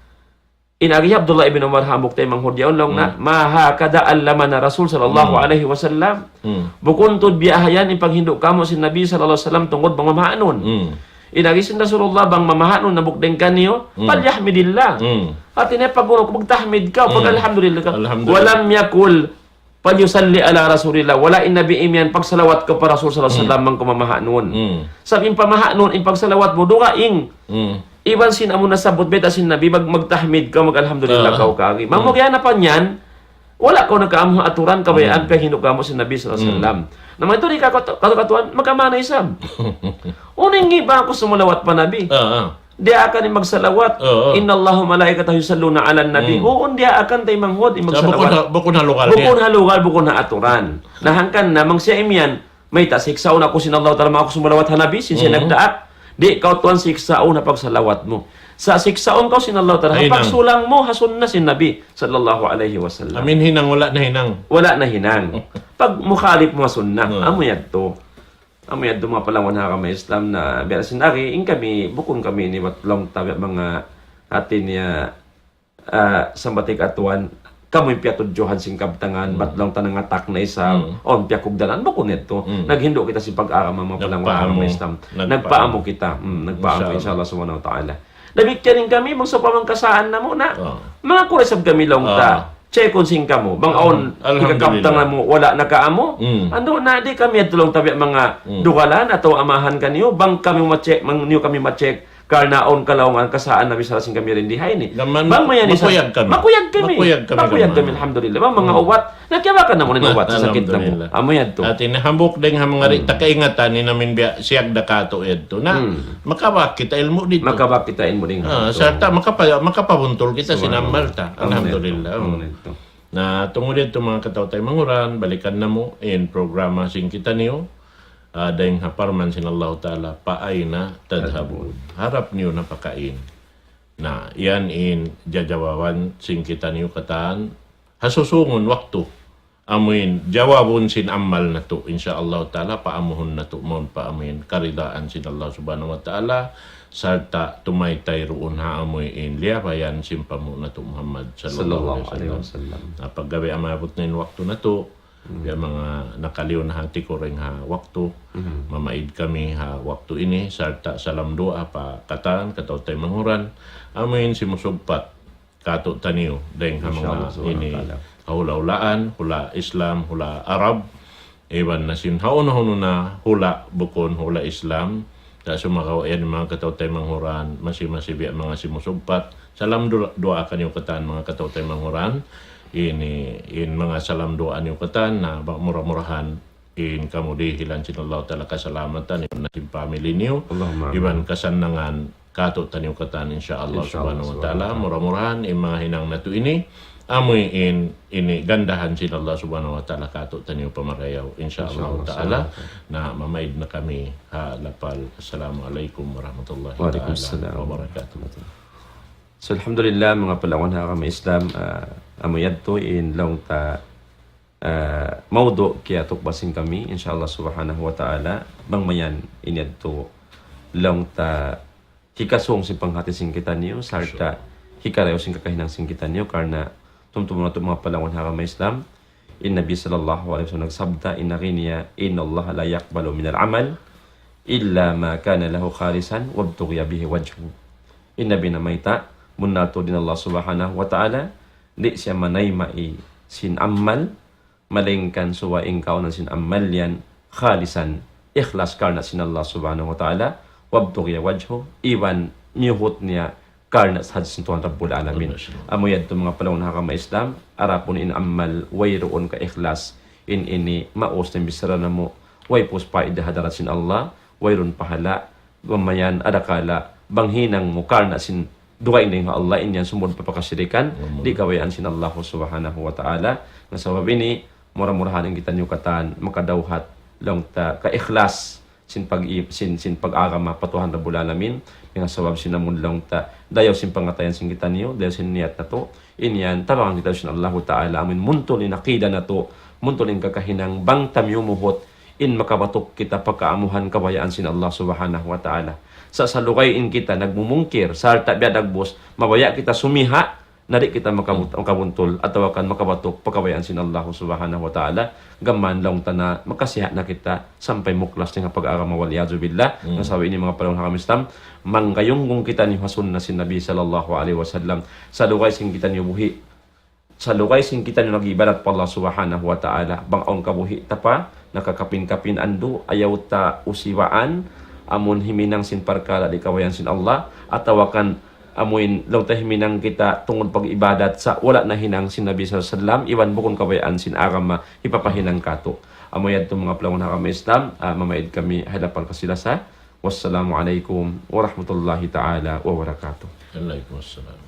in agi Abdullah ibn Umar hambuuk taymanghud yaun laung niya, "Ma hakadha allamana Rasul sallallahu alayhi wasallam." Mm. Bukun tuud biya' ha yan in paghindu' kamu sin Nabi sallallahu alayhi wasallam tungud bang mamahanun. Mm. In agi sin Rasulullah bang mamahanun hambuuk dayn kaniyu, falyahmidillah. Mm. Hati niya pag-unu, magtahmid kaw, pag-alhamdulillah kaw. Alhamdulillah. Walam yaqul, "Falyusalli ala Rasulillah." Wala' in Nabi imiyan, "Pagsalawat kaw pa Rasul sallallahu alayhi wasallam," bang kaw mamahanun. Mm. Sabab in pamahanun, in pagsalawat mu dugaing. Mm. Iban sin amu nasabbut bayta' sin Nabi, mag-, magtahmid kaw, mag-alhamdulillah kaw kaagi. Bang mu kiyanapan yan, wala' kaw nakaamu ha aturan kabayaan paghindu' kamu sin Nabi sallallahu alayhi wasallam. Na, mayta' di' ka kat-, kat-, katuan, magkamana isab. Unu in ngiba aku sumalawat pa Nabi. Ah, ah. Diyaak in magsalawat. Oo. إن الله وملائكته يصلون على النبي. Hmm. Huun diyaak, taymanghud, in magsalawat. Sa' bukun ha, bukun ha lugal niya. Bukun ha lugal, bukun ha aturan. Na hangkan na, bang siya imiyan, mayta' siksaun aku sin Allah Ta'ala, bang aku sumalawat ha Nabi, sin siya nagdaak. Di' kaw tuwan siksaun ha pagsalawat mu. Sa' siksaun kaw sin Allah Ta'ala, ha pagsulang mu ha sunna sin Nabi, sallallahu alayhi wasallam. Amin hinang, wala' nahinang. Wala' nahinang. Pag mukhalif mu ha sunna, amu yadtu. Amu yadtu manga palangwan ha agama Islam na biya' sin ari, in kami, bukun kami ini bat laung ta biya' manga hati niya, ah, sambat ka tuwan, kamu in piyatudjuhan sin kabtangan, bat laung ta nangatak na isab, awn piyakugdanan, bukun yadtu. Naghindu' kita sin pag-agama, manga palangwan ha agama Islam. Nagpaamu. Nagpaamu kita. Hmm, nagpaamu, insha Allah subhanahu wa ta'ala. Damikkiyan in kami, bang sawpama kasaan namu' na, manga kura isab kami laung ta. Check-un sin kamu. Bang awn hikakabtang namu', wala' na kaamu. Andu' na, di' kami yadtu laung ta biya' manga dugalan atawa amahan kaniyu. Bang kami ma-check, bang niyu kami ma-check, karna' awn kalaungan kasaan na bichara sin kami rin di ha ini. Bang mayan isab, makuyag kami. Makuyag kami. Makuyag kami, alhamdulillah. Bang manga ubat, na kiyabakan namu' in ubat sin sakit namu'. Alhamdulillah. Amu yadtu. Hati niya hambuuk dayn ha manga di' ta kaingatan, in amin biya' siyagda katu' yadtu. Na, makabak kita ilmu' didtu. Makabak kita ilmu' didtu. Ah, sarta' makapa-, makapabuntul kita sin amal ta. Subhanallah. Alhamdulillah. Amu yadtu. Na, tungud yadtu manga kataw-taymanghuran, balikan namu' in programa sin kitaniyu, ah, dayn ha parman sin Allahu Ta'ala, فأين تذهبون. Harap niyu na pa kain. Na, yan in jajawaban sin kitaniyu katan, ha susungun waktu, amuin jawabun sin amal natu', insya Allah Ta'ala, paamuhun natu', mawn pa amuin karidaan sin Allah Subhanahu wa Ta'ala, sarta' tumaytay duun ha amuin liyabayan sin panghu' natu' Muhammad sallallahu alayhi wasallam. Na, pagga biya' maabut na in waktu natu', biya' manga nakaliyu na hati ku dayn ha waktu, mamaid kami ha waktu ini, sarta' salam duwaa pa katan, kataw-taymanghuran, amuin simusugpat katu'taniyu, dayn ha manga ini, ha hula'-hulaan, hula' Islam, hula' Arab, iban na sin hawnu-hawnu na hula' bukun hula' Islam, sa' sumagawa' yan manga kataw-taymanghuran, masi-masi biya' manga simusugpat. Salam du-, duwaa kaniyu katan manga kataw-taymanghuran, ini, in manga salam duwaa niyu katan, na ba-, mura-murahan, in kamu dihilan sin Allah Ta'ala kasalamatan, iban na sin family niyu, Allahumma amin. Iban kasannangan katu'taniyu katan, insya Allah Subhanahu wa Ta'ala. Insya Allah Subhanahu wa Ta'ala. Mura-murahan, in manga hinang natu' ini, amuin ini gandahan sin Allah Subhanahu wa Ta'ala katu'taniyu pamarayaw, insya Allah Ta'ala. Na, mamaid na kami ha lapal. Assalamualaikum warahmatullahi ta'ala wabarakatuh. So, alhamdulillah, manga palangwan ha agama Islam, ah, amu yadtu in laung ta ah, mawdu' kiyatukbasin kami, insya Allah Subhanahu wa Ta'ala, bang mayan ini yadtu laung ta hikasung sin panghati sin kitaniyu, sarta' hikarayaw sin kakahinang sin kitaniyu, karna' tumtumun natu' manga palangwan ha agama Islam, in Nabi sallallahu alayhi wasallam nagsabda, in agi niya, إن الله لا يقبل من العمل إلا ما كان له خالصا وابتغي به وجهه. In Nabi namayta', bunnal tuud in Allah Subhanahu wa Ta'ala, di' siya manayma' sin amal, malaingkan subay in kaawnan sin amal yan khalisan, ikhlas karna' sin Allah Subhanahu wa Ta'ala, وابتغي وجهه, iban miyuhut niya karna' sadja sin Tuhan Rabbul Alamin. Amu yadtu manga palangwan ha agama Islam, adapun in amal wayruun kaikhlas, in ini maus na in bichara namu', way pus paida ha hadarat sin Allah, wayruun pahala', bang mayan adakala, bang hinang mu karna' sin dugaing dayn ha Allah, in yan sumud pa pakasirikan, di' kabayaan sin Allah Subhanahu wa Ta'ala. Na sabab ini, mura-murahan in kitaniyu katan, makadawhat laung ta kaikhlas sin pag-, sin, sin pag-agama pa Tuhan Rabbul Alamin, dayn ha sabab sin amun laung ta, dayaw sin pangatayan sin kitaniyu, dayaw sin niyat natu', in yan, tabangan kita sin Allahu Ta'ala, amun muntul in aqida natu', muntul in kakahinang, bang ta miyumuhut, in makabatuk kita pa kaamuhan kabayaan sin Allah Subhanahu wa Ta'ala. Sa' salugay in kita nagmumungkir, sarta' biya' dagbus, mabaya' kita sumiha', na di' kita makabut-, makabuntul, atawa kan makabatuk pa kabayaan sin Allah Subhanahu wa Ta'ala, gam mayan laung ta na makasiha' na kita sampay muklas dayn ha pag-agama, wal iyadhu billah. Na sabab ini manga palangwan ha agama Islam, manggayunggong kitaniyu ha sunna sin Nabi sallallahu alayhi wasallam, salugay sin kitaniyu buhi', salugay sin kitaniyu nag-ibadat pa Allah Subhanahu wa Ta'ala, bang awn kabuhi' ta pa, nakakapin-kapin andu', ayaw ta usiwaan, amun himinang sin parkala' di' kabayaan sin Allah, atawa kan amuin laung ta himinang kita tungud pag-ibadat sa' wala' nahinang sin Nabi sallallahu alayhi wasallam, iban bukun kabayaan sin agama hipapahinang katu'. Amu yadtu manga palangwan ha agama Islam, ah, mamaid kami ha lapal Kasilasan. Wassalamu alaykum warahmatullahi ta'ala wabarakatuh. Alaykum assalam.